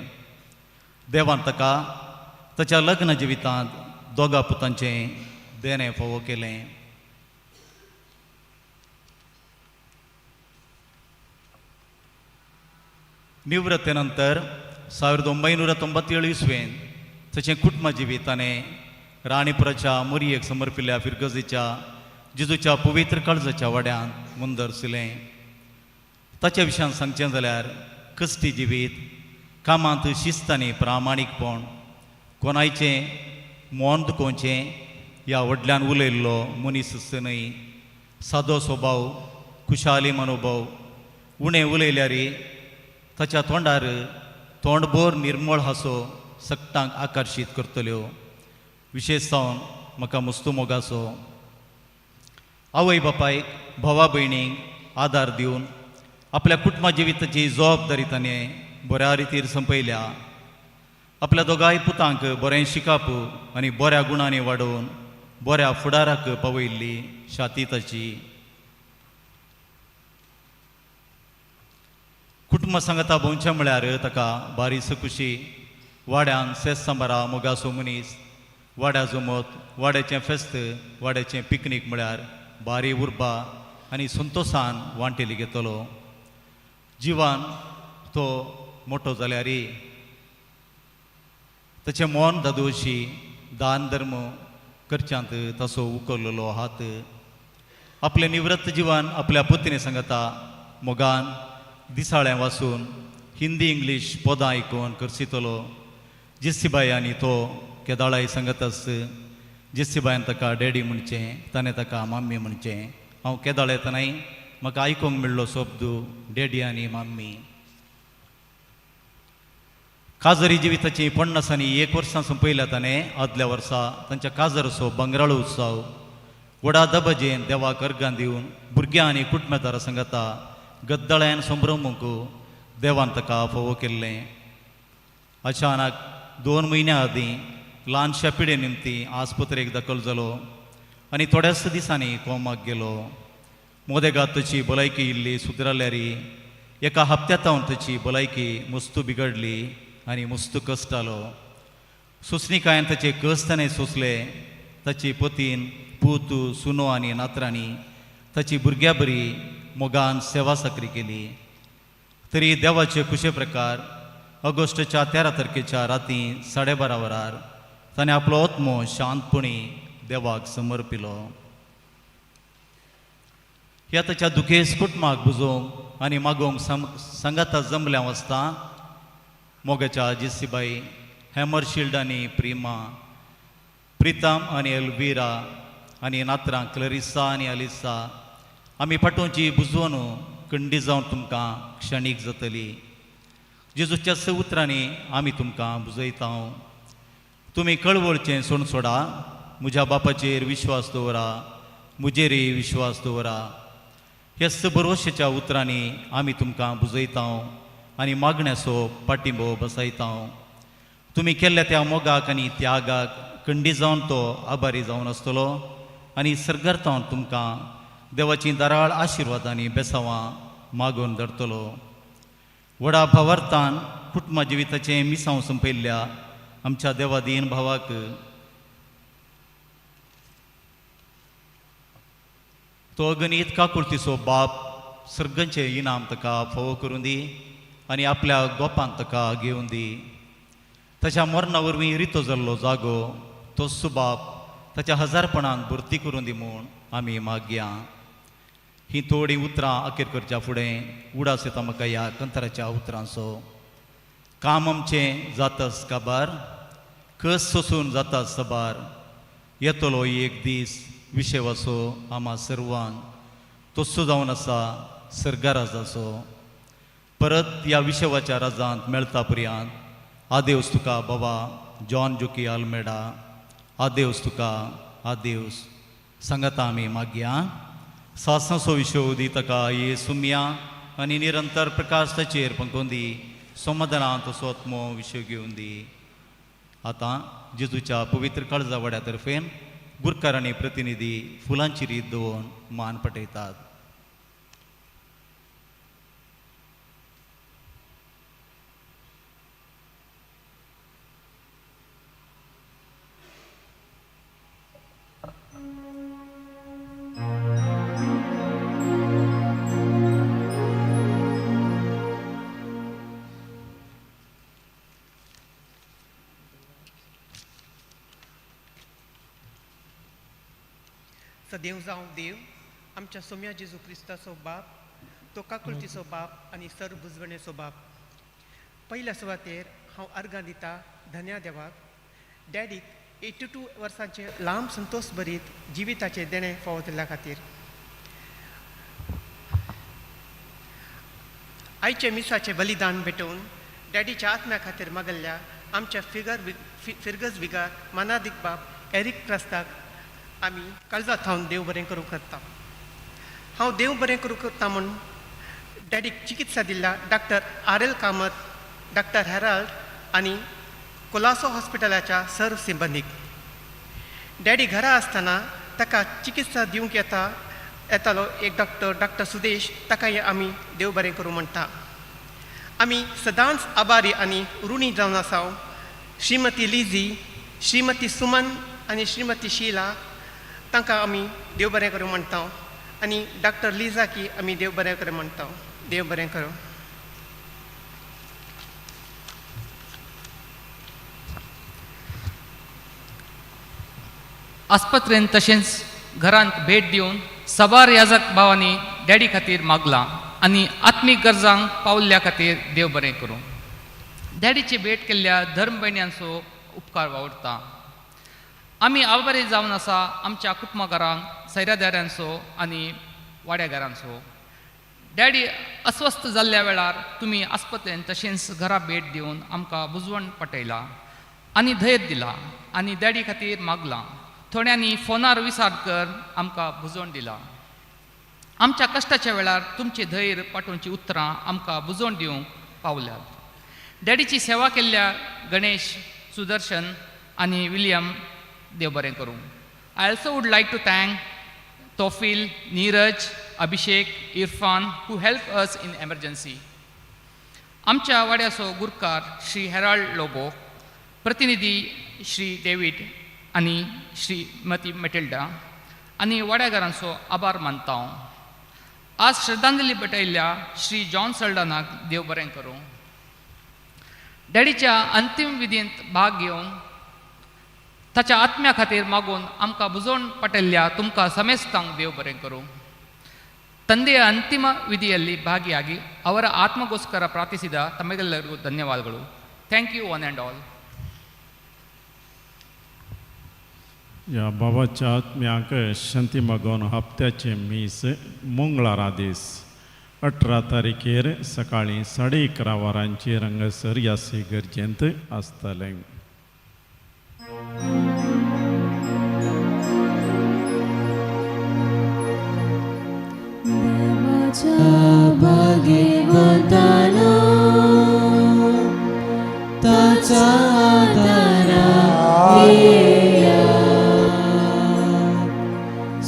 देवान ताका ताच्या लग्न जिवितांत दोगा पुतांचें देणें फावो केलें. निवृत्ते नंतर 1997 इसवेंत ताचें कुटुंब जिवीत ताणें राणीपुराच्या मोरयेक समर्पिल्ल्या फिरगजेच्या जेजूच्या पवित्र काळजाच्या वाड्यांत मुंदरशिलें. ताच्या विशयान सांगचें जाल्यार कश्टी जिवीत, कामांत शिस्त आनी प्रामाणीकपण, कोणायचें मन दुखोवचें ह्या व्हडल्यान उलयल्लो मनीस न्हय, सादो स्वभाव, खुशाली मनोभाव, उणें उलयल्यार ताच्या तोंडार तोंडभर निर्मळ हांसो सगटांक आकर्शीत करतल्यो. विशेश जावन म्हाका मुस्तू मोगाचो. आवय बापायक भावा भयणींक आदार दिवन आपल्या कुटुंबा जिविताची जबाबदारी ताणें बऱ्या रितीर संपयल्या. आपल्या दोगांय पुतांक बरें शिकाप आनी बऱ्या गुणांनी वाडोवन बऱ्या फुडाराक पावयल्ली शाती ताची. कुटुंबा सांगाता भोंवचें म्हळ्यार ताका बारीस खुशी. वाड्यान सेस सांबारा मोगासो मनीस, वाड्या जमत, वाड्याचें फेस्त, वाड्याचें पिकनीक म्हळ्यार बारी उर्बा आनी संतोशान वांटेली घेतलो. जिवान तो मोटो जाल्यार ताचें मन दादोशी दान धर्म करच्यांत ताचो उखल्लो हात. आपलें निवृत्त जिवान आपल्या पत्नी सांगता मोगान दिसाळें वाचून हिंदी इंग्लीश पदां आयकून करसितलो. जेसीबाय आनी तो केदाळाय सांगतास. जेसीबायन ताका डॅडी म्हणचें, ताणें ताका माम्मी म्हणचें. हांव केदाळ येतनाय म्हाका आयकूंक मेळ्ळो शब्द डॅडी आनी माम्मी. काजरी जिविताची 50 आनी 1 वर्सां सोंपयल्या ताणें. आदल्या वर्सा तांच्या काजरचो बंगराळो उत्सव व्हडा दबजेन देवाक अर्गां दिवन भुरग्यां आनी कुटुंबदारां सांगता गद्दळ्यान संभ्रमूंक देवान ताका फावो केल्लें. अचानक 2 म्हयन्यां आदीं ल्हानशा पिडे निमती आस्पत्रेक दाखल जालो आनी थोड्याच दिसांनी कोमाक गेलो. मोदेगात ताची भलायकी इल्ली सुदराल्यार एका हप्त्या तावन ताची भलायकी मुस्तू बिगडली आनी मुस्तू कश्टालो. सोंसणिकायेन ताचे कश्ट ताणें सोंसले. ताची पतीन, पूत, सुनो आनी नातरांनी ताची भुरग्यां बरी मोगान सेवा साकरी केली. तरी देवाचे खुशे प्रकार ऑगस्टाच्या 13 तारखेच्या राती 12:30 वरार ताणें आपलो आत्मो शांतपणी देवाक समर्पिलो. ह्या ताच्या दुखेस कुटुंबाक बुजोवंक आनी मागोवंक सांगाता जमल्या वाचता मोगाच्या जेसीबाई हॅमरशिल्ड आनी प्रिमा, प्रितम आनी एल्विरा आनी नात्रां क्लरिसा आनी अलिसा, आमी पाटोवची बुजवण कंडी जावन तुमकां क्षणीक जातली. जेजूच्या स उतरांनी आमी तुमकां बुजयता. तुमी कळवळचें सोण सोडा, म्हज्या बापाचेर विश्वास दवरा, म्हजेरय विश्वास दवरा. ह्या स भरवशाच्या उतरांनी आमी तुमकां बुजयता आनी मागण्याचो पाटिंबो बसयता. तुमी केल्ल्या त्या मोगाक आनी त्यागाक कंडी जावन तो आभारी जावन आसतलो आनी सरगर्तावन तुमकां देवाची दराळ आशिर्वाद आनी बेसावां मागून धरतलो. व्हडा भावार्थान कुटुंबा जिविताचें मिसांव संपयल्ल्या आमच्या देवादीन भावाक तो अगणीत काकुळतीचो बाप सर्गांचें इनाम ताका फावो करूं दी आनी आपल्या गोपांत ताका घेवन दी. ताच्या मरणा वरवीं रितो जाल्लो जागो तो सुबाप ताच्या हजारपणान भरती करूं दी म्हूण आमी मागया. ही थोडीं उतरां अखेर करच्या फुडें उडास येता म्हाका ह्या कंत्राच्या उतरांचो. काम आमचें जातास काबार, कस सोसून जाता सबार, येतलो एक दीस विशेवाचो आमा सर्वांक, तस्सो जावन आसा सर्गाराजाचो. परत ह्या विशेवाच्या राजांत मेळता पर्यांत आदेवस तुका बाबा जॉन जोकी आल्मेडा, आदेवस तुका आदेवस. सांगाता आमी मागया. सासांचो विशय दी ताका ये सुमया आनी निरंतर प्रकाश ताचेर पंकोवन दी, समाधानांत तसो आत्मो विशय घेवन दी. आतां जेजूच्या पवित्र काळजा वाड्या तर्फेन गुरकार आनी प्रतिनिधी फुलांची रीत दवरून मान पटयतात. सदैव जावं देव आमच्या सोम्या जेजू क्रिस्ताचो बाप, तो काकुळतीचो बाप आनी सर बुजवणेचो बाप. पयल्या सुवातेर हांव अर्गां दिता धन्या देवाक, डॅडीक 82 वर्सांचे लांब संतोश भरीत जिविताचें देणें फावो जाल्ल्या खातीर. आयचे मिसाचें बलिदान भेटोवन डॅडीच्या आत्म्या खातीर मागल्ल्या आमच्या फिरगज विगार मानादीक बाप एरीक क्रास्ताक आमी काळजा थावन देव बरें करूंक करता. हांव देव बरें करूंक करता म्हूण डॅडीक चिकित्सा दिल्ल्या doctor R L Kamat, doctor Harold आनी कोलासो हॉस्पिटलाच्या सर सिबंदीक. डॅडी घरा आसतना ताका चिकित्सा दिवंक येतालो एक डॉक्टर, डॉक्टर सुदेश, ताकाय आमी देव बरें करूं म्हणटा. आमी सदांच आभारी आनी ऋणी जावन आसा श्रीमती लिझी, श्रीमती सुमन आनी श्रीमती शिला, तांकां आमी देव बरें करूं म्हणटा आनी डॉक्टर लिझाकी आमी देव बरें करूं म्हणटा. देव बरें करूं. आस्पत्रेन तशेंच घरांत भेट दिवन साबार याजक भावांनी डॅडी खातीर मागलां आनी आत्मीक गरजांक पावल्ल्या खातीर देव बरें करूं. डॅडीची भेट केल्ल्या धर्म भयण्यांचो उपकार वावुरता. आमी आभारी जावन आसा आमच्या कुटुंबाकारांक, सैरादारांचो आनी वाड्याघरांचो. डॅडी अस्वस्थ जाल्ल्या वेळार तुमी आस्पत्रेन तशेंच घरा भेट दिवन आमकां बुजवण पटयला आनी धैर्य दिला आनी डॅडी खातीर मागलां. थोड्यांनी फोनार विचार कर आमकां बुजवण दिला. आमच्या कश्टाच्या वेळार तुमचें धैर्य पाठोवची उतरां आमकां बुजवण दिवंक पावल्यात. डॅडीची सेवा केल्ल्या गणेश, सुदर्शन आनी विलियम देव बरें करूं. I also would like to thank Tofil, Neeraj, Abhishek, Irfan who help us in emergency. आमच्या वाड्याचो गुरकार श्री हेराल्ड लोबो, प्रतिनिधी श्री डेवीड आनी श्रीमती मेटिल्डा आनी वाड्याघरांचो आभार मानता हांव. आज श्रद्धांजली भेटयल्ल्या श्री जॉन सल्डानाक देव बरें करूं. डॅडीच्या अंतीम विधींत भाग घेवन ताच्या आत्म्या खातीर मागून आमकां बुजवण पटयल्ल्या तुमकां समेस्तांक देव बरें करूं. ತಂದೆಯ ಅಂತಿಮ ವಿಧಿಯಲ್ಲಿ ಭಾಗಿಯಾಗಿ ಅವರ ಆತ್ಮಗೋಸ್ಕರ ಪ್ರಾರ್ಥಿಸಿದ ತಮಗೆಲ್ಲರಿಗೂ ಧನ್ಯವಾದಗಳು. Thank you one and all. ह्या बाबाच्या आत्म्याक शांती मागून हप्त्याचें मीस मंगळारा दीस 18 तारखेर सकाळीं 11:30 वरांचेर हांगासर ह्या इगर्जेंत आसतलें. भाग्यवंतानो ताच्या आदारा येया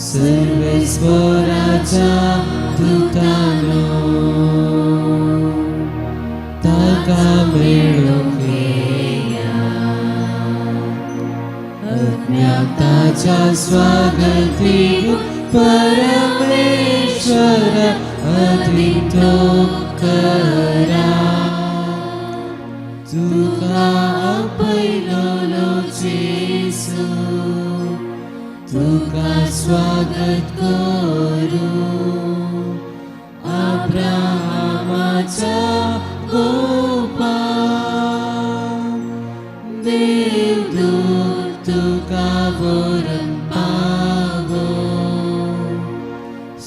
सर्वेस्वराच्या दुतानो ताका मेळूंक येया आत्म्याक ताच्या स्वागत दिवंक परमेश्वर अद्वितो करा तुका आपयलोलो जेजू तुका स्वागत करूं अब्राहमाच्या गोपा देवदूत तुका व्हरून पावो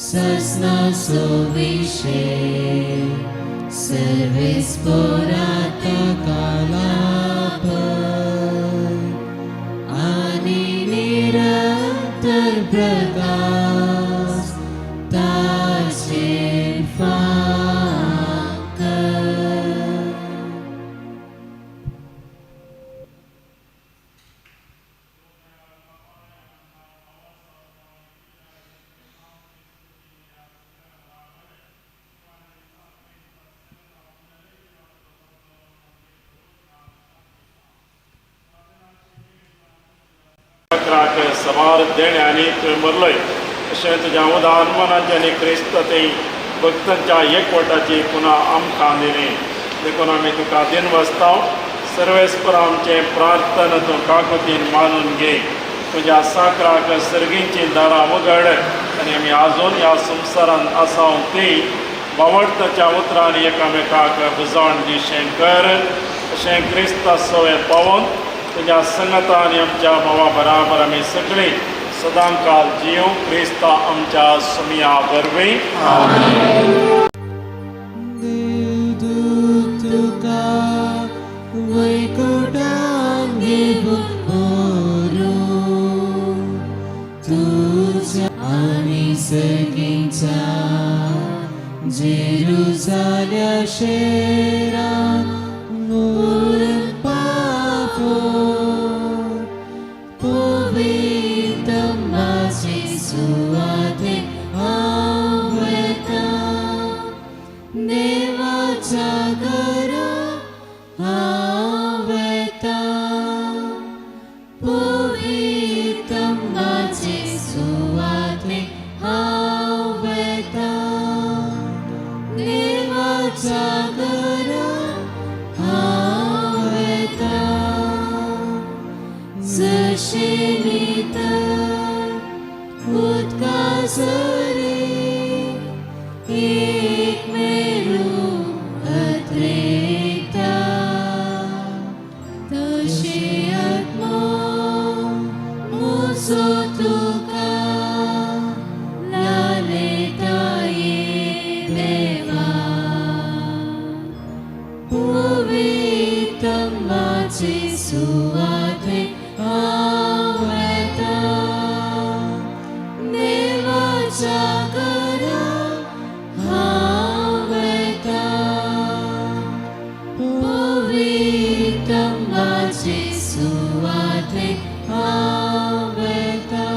ससनाचो विशय सर्वेस्पोरात कालापय आनी निरंतर प्रकाश ताचेर फांकर. अकराक सवार देण्यांनी तुवें मरलय अशें तुज्या उदार मनाचें आनी क्रिस्त ते भक्तांच्या एकवटाची पुन्हा आमकां दिली देखून आमी तुका दिनवासता. सर्वेस्पर आमचें प्रार्थना तूं काकुतीन मानून घे. तुज्या साकराक सर्गींची दारां उगड आनी आमी आजून ह्या संवसारांत आसा ती बावडताच्या उतरांनी एकामेकाक बुजाण दिशें कर अशें क्रिस्ता सवें पावोन तुज्या संगता आनी आमच्या भावा बराबर आमी सगळीं सदांकाल जीव क्रिस्ता आमच्या सुमया वरवीं. देवदूत तुका वैकुटान घेवन व्हरूं तुज्या आनी सर्गींच्या जेरुजाल्या शेरान व्हरून पावो पवित्र माझी सुवातेक हांव वता देवाच्या घरा हांव वता पवित्र माझी सुवातेक हांव वता देवाच्या घरा हांव वता जशें नितळ उदका सरी एक मेरू अत्रेकता तशें आत्मो म्हजो तुका लालेता ये देवा पवित्र माझी सुवातेक हांव वता देवाच्या घरा हांव वता पवित्र माझी सुवातेक हांव वता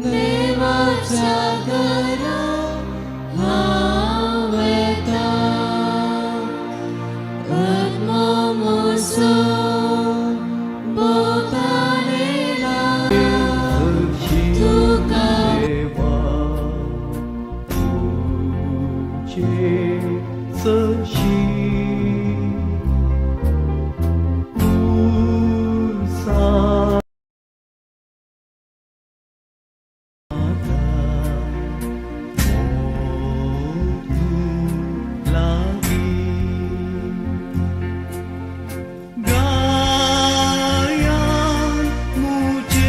देवाच्या घरा हांव वता आत्मो म्हजो भोंवतालेला तुका देवा तुझे सशी उसा लागी गाया मुझे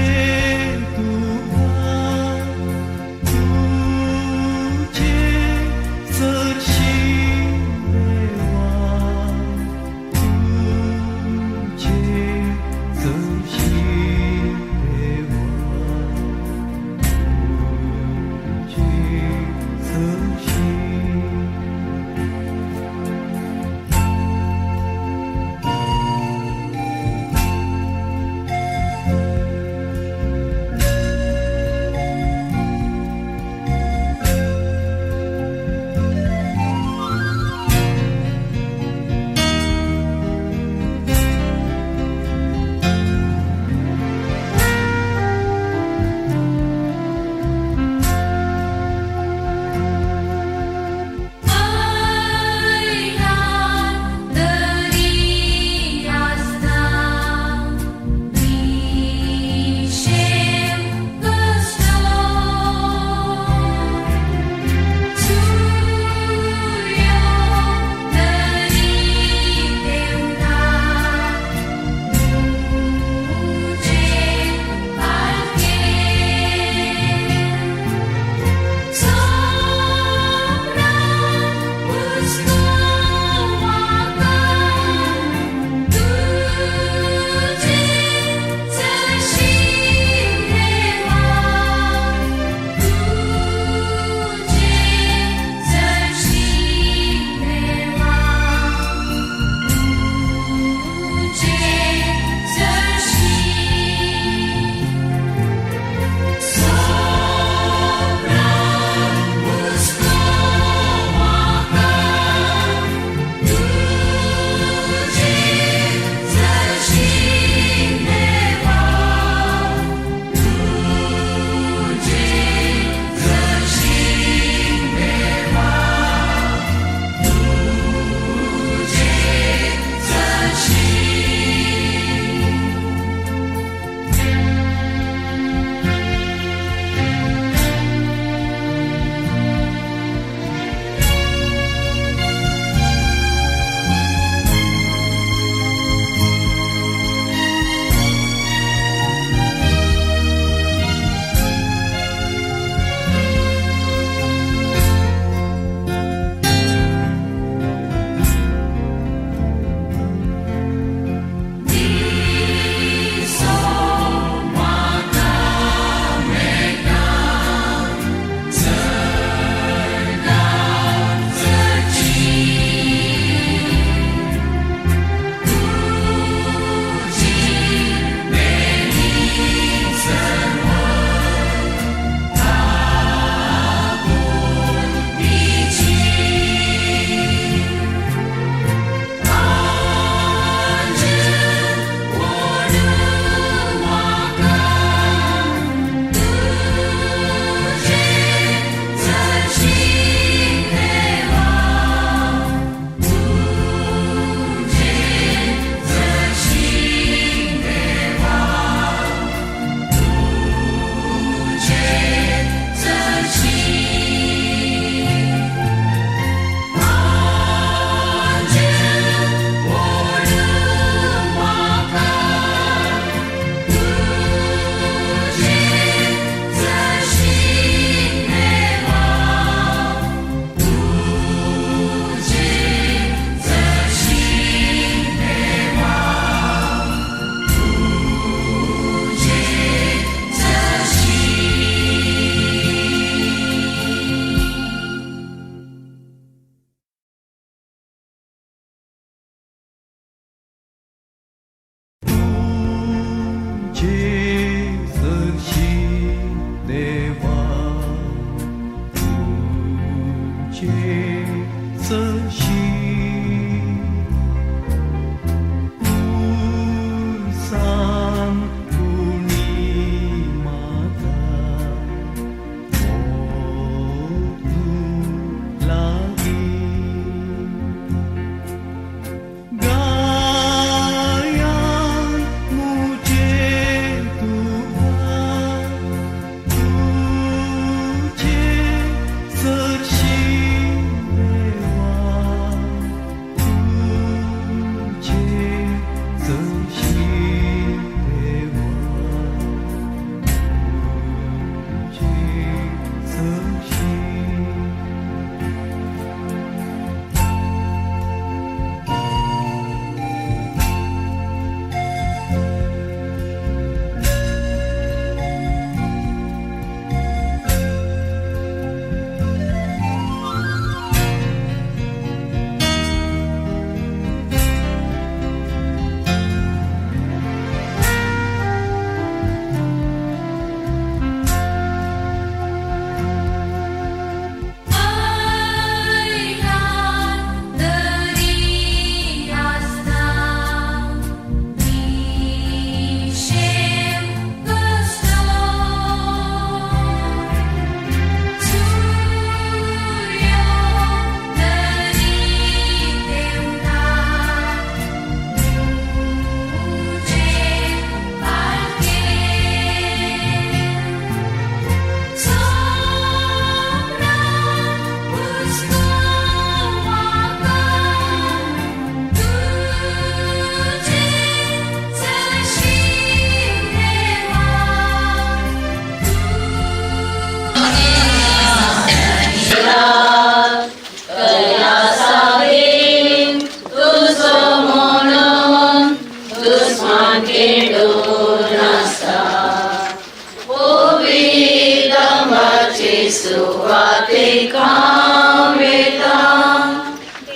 हांव वेतां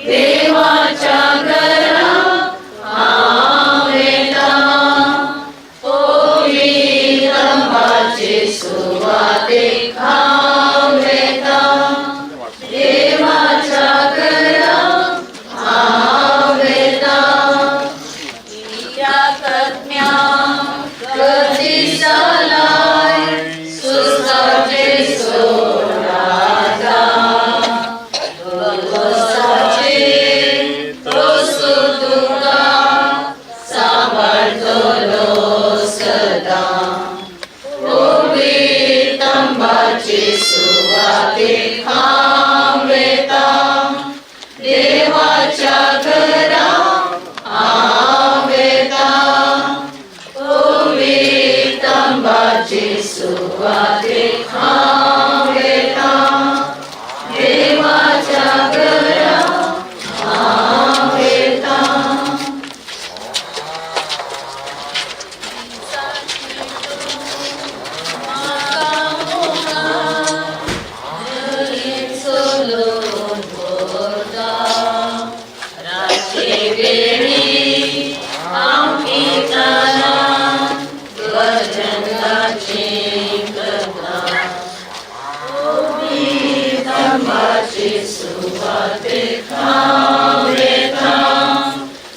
देवाच्या घरा हांव वेतां पवित्रंबाचे सुवातेक हांव वेतां देवाच्या घरा हांव वेतां तिच्या आत्म्याक गती जालाय सुस्ताचे सोडाता भगवसाचे तोसू तुका सांबाळतलो सदां पवित्रंबाचे सुवातेक हांव वेतां देवाच्या घरा हांव वेतां पवित्रंबाचे सुवातेक हांव वेतां देवाच्या घरा हांव वेतां. चलून व्हरता रातचे वेळी हांव पितना गजनाची करता पवित्रंबाचे सुवातेक हांव वेतां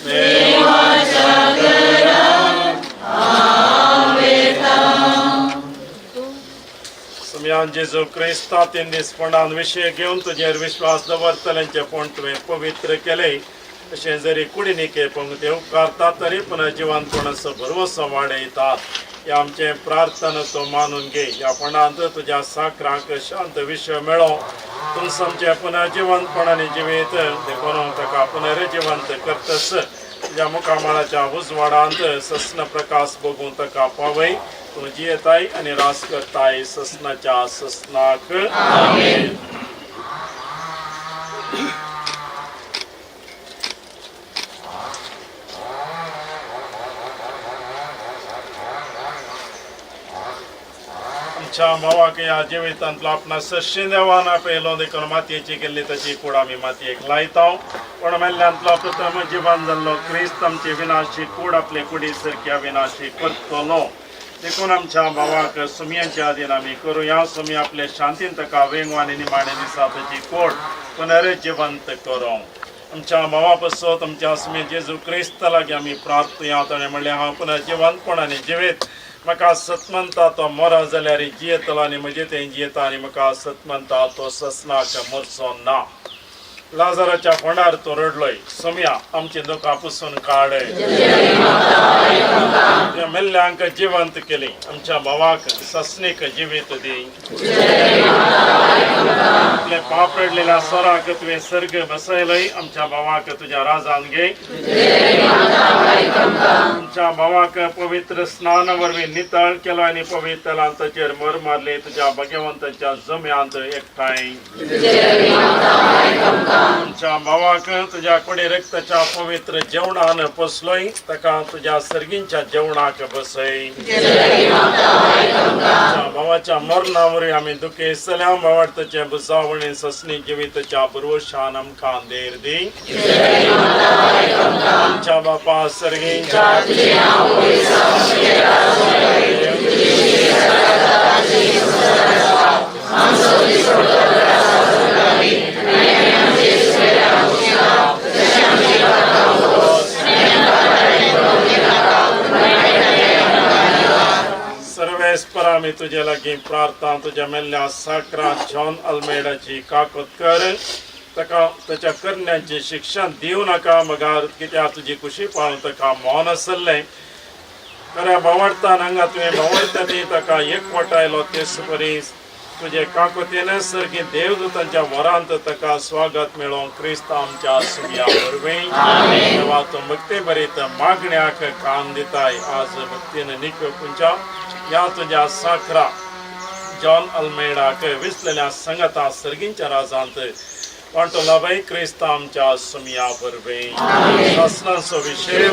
देवाच्या घरा हांव वेतां. सुमयान जेजू क्रिस्ता तीन दीस फोंडान विशय घेवन तुजेर विश्वास दवरतल्यांचे फोंड तुवें पवित्र केले अशें जरी कुडीनी केपूंक ते उपकारता तरी पुनर्जिवंतपणाचो भरवसो वाडयतात. ह्या आमचें प्रार्थना तूं मानून घे. ह्या फोंडांत तुज्या साकरांक शांत विशय मेळो. तूं आमचें पुनर्जिवंतपण आनी जिवीत देखून ताका पुनर्जिवंत करतस. तुज्या मुखामळाच्या उजवाडांत सस्न प्रकाश बघून ताका पावय. तूं जियेताय आनी रास करताय सस्नाच्या सस्नाक. आमेन. आमच्या भावाक ह्या जिवितांतलो आपणा सशी देवान आपयलो देखून मातयेची केल्ली ताची कूड आमी मातयेक लायता. पूण मेल्ल्यांतलो प्रथम जिवन जाल्लो क्रिस्त आमची विनाशी कूड आपले कुडी सारकी अविनाशी करतलो. देखून आमच्या भावाक सुमयांच्या आदीन आमी करुया. सुमी आपले शांतीन ताका वेंगो आनी निमाणे दिसा ताची कोड पुनर्जिवंत करूं. आमच्या भावा पासत आमच्या सुमी जेजू क्रिस्त लागीं आमी प्रार्थुया. ताणें म्हणलें हांव पुनर्जिवंतपण आनी जिवीत म्हाका सतमंता तो मरा जाल्यार जियेतलो आनी म्हजें तें जियेता आनी म्हाका सतमंता तो ससनाक मरचो ना. लाजाराच्या फोंडार तूं रडलोय. सोम्या आमची दुकां पुसून काड. तुज्या मेल्ल्यांक जिवंत केली. आमच्या भावाक ससनीक जिवीत दी. आपले पाप रडलेल्या स्वराक तुवें सर्ग बसयलय. आमच्या भावाक तुज्या राजान घे. आमच्या भावाक पवित्र स्नान वरवीं नितळ केलो आनी पवित्र ताचेर मर मारले. तुज्या भाग्यवंताच्या जम्यांत एकठांय. आमच्या भावाक तुज्या कुडी रक्ताच्या पवित्र जेवणान पोसलोय. ताका तुज्या सर्गींच्या जेवणाक बसय. आमच्या भावाच्या मरणा वरवीं आमी दुखेसल्या. भावार्थाचे बुजावणे ससनी जिविताच्या भरवशान आमकां देर दी. आमच्या बापा सर्गींच्या सर्वेस्पर आमी तुजे लागीं प्रार्थना. तुज्या मेल्ल्या साकरा जॉन अल्मेडाची काकूत कर. ताका ताच्या करण्यांची शिक्षा दिवं नाका मगार कित्याक तुजी कुशी पाळून ताका मौन आसलें. खऱ्या भावार्थान हांगा तुवें भावार्थांनी ताका एकवटायलो तेच परी तुजे काकोतेन सर्गी देवदूतांच्या वरांत ताका स्वागत मेळोवंक क्रिस्त आमच्या सुम्या वरवीं. देवा तूं भक्ती बरीत मागण्याक कान दिताय. आज भक्तीन निकोपुंच्या ह्या तुज्या साखरा जॉन अल्मेडाक विसलेल्या संगता सर्गींच्या राजांत वांटो लाभय क्रिस्त आमच्या सुम्या वरवीं. शासनाचो विशय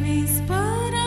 काळीज भर.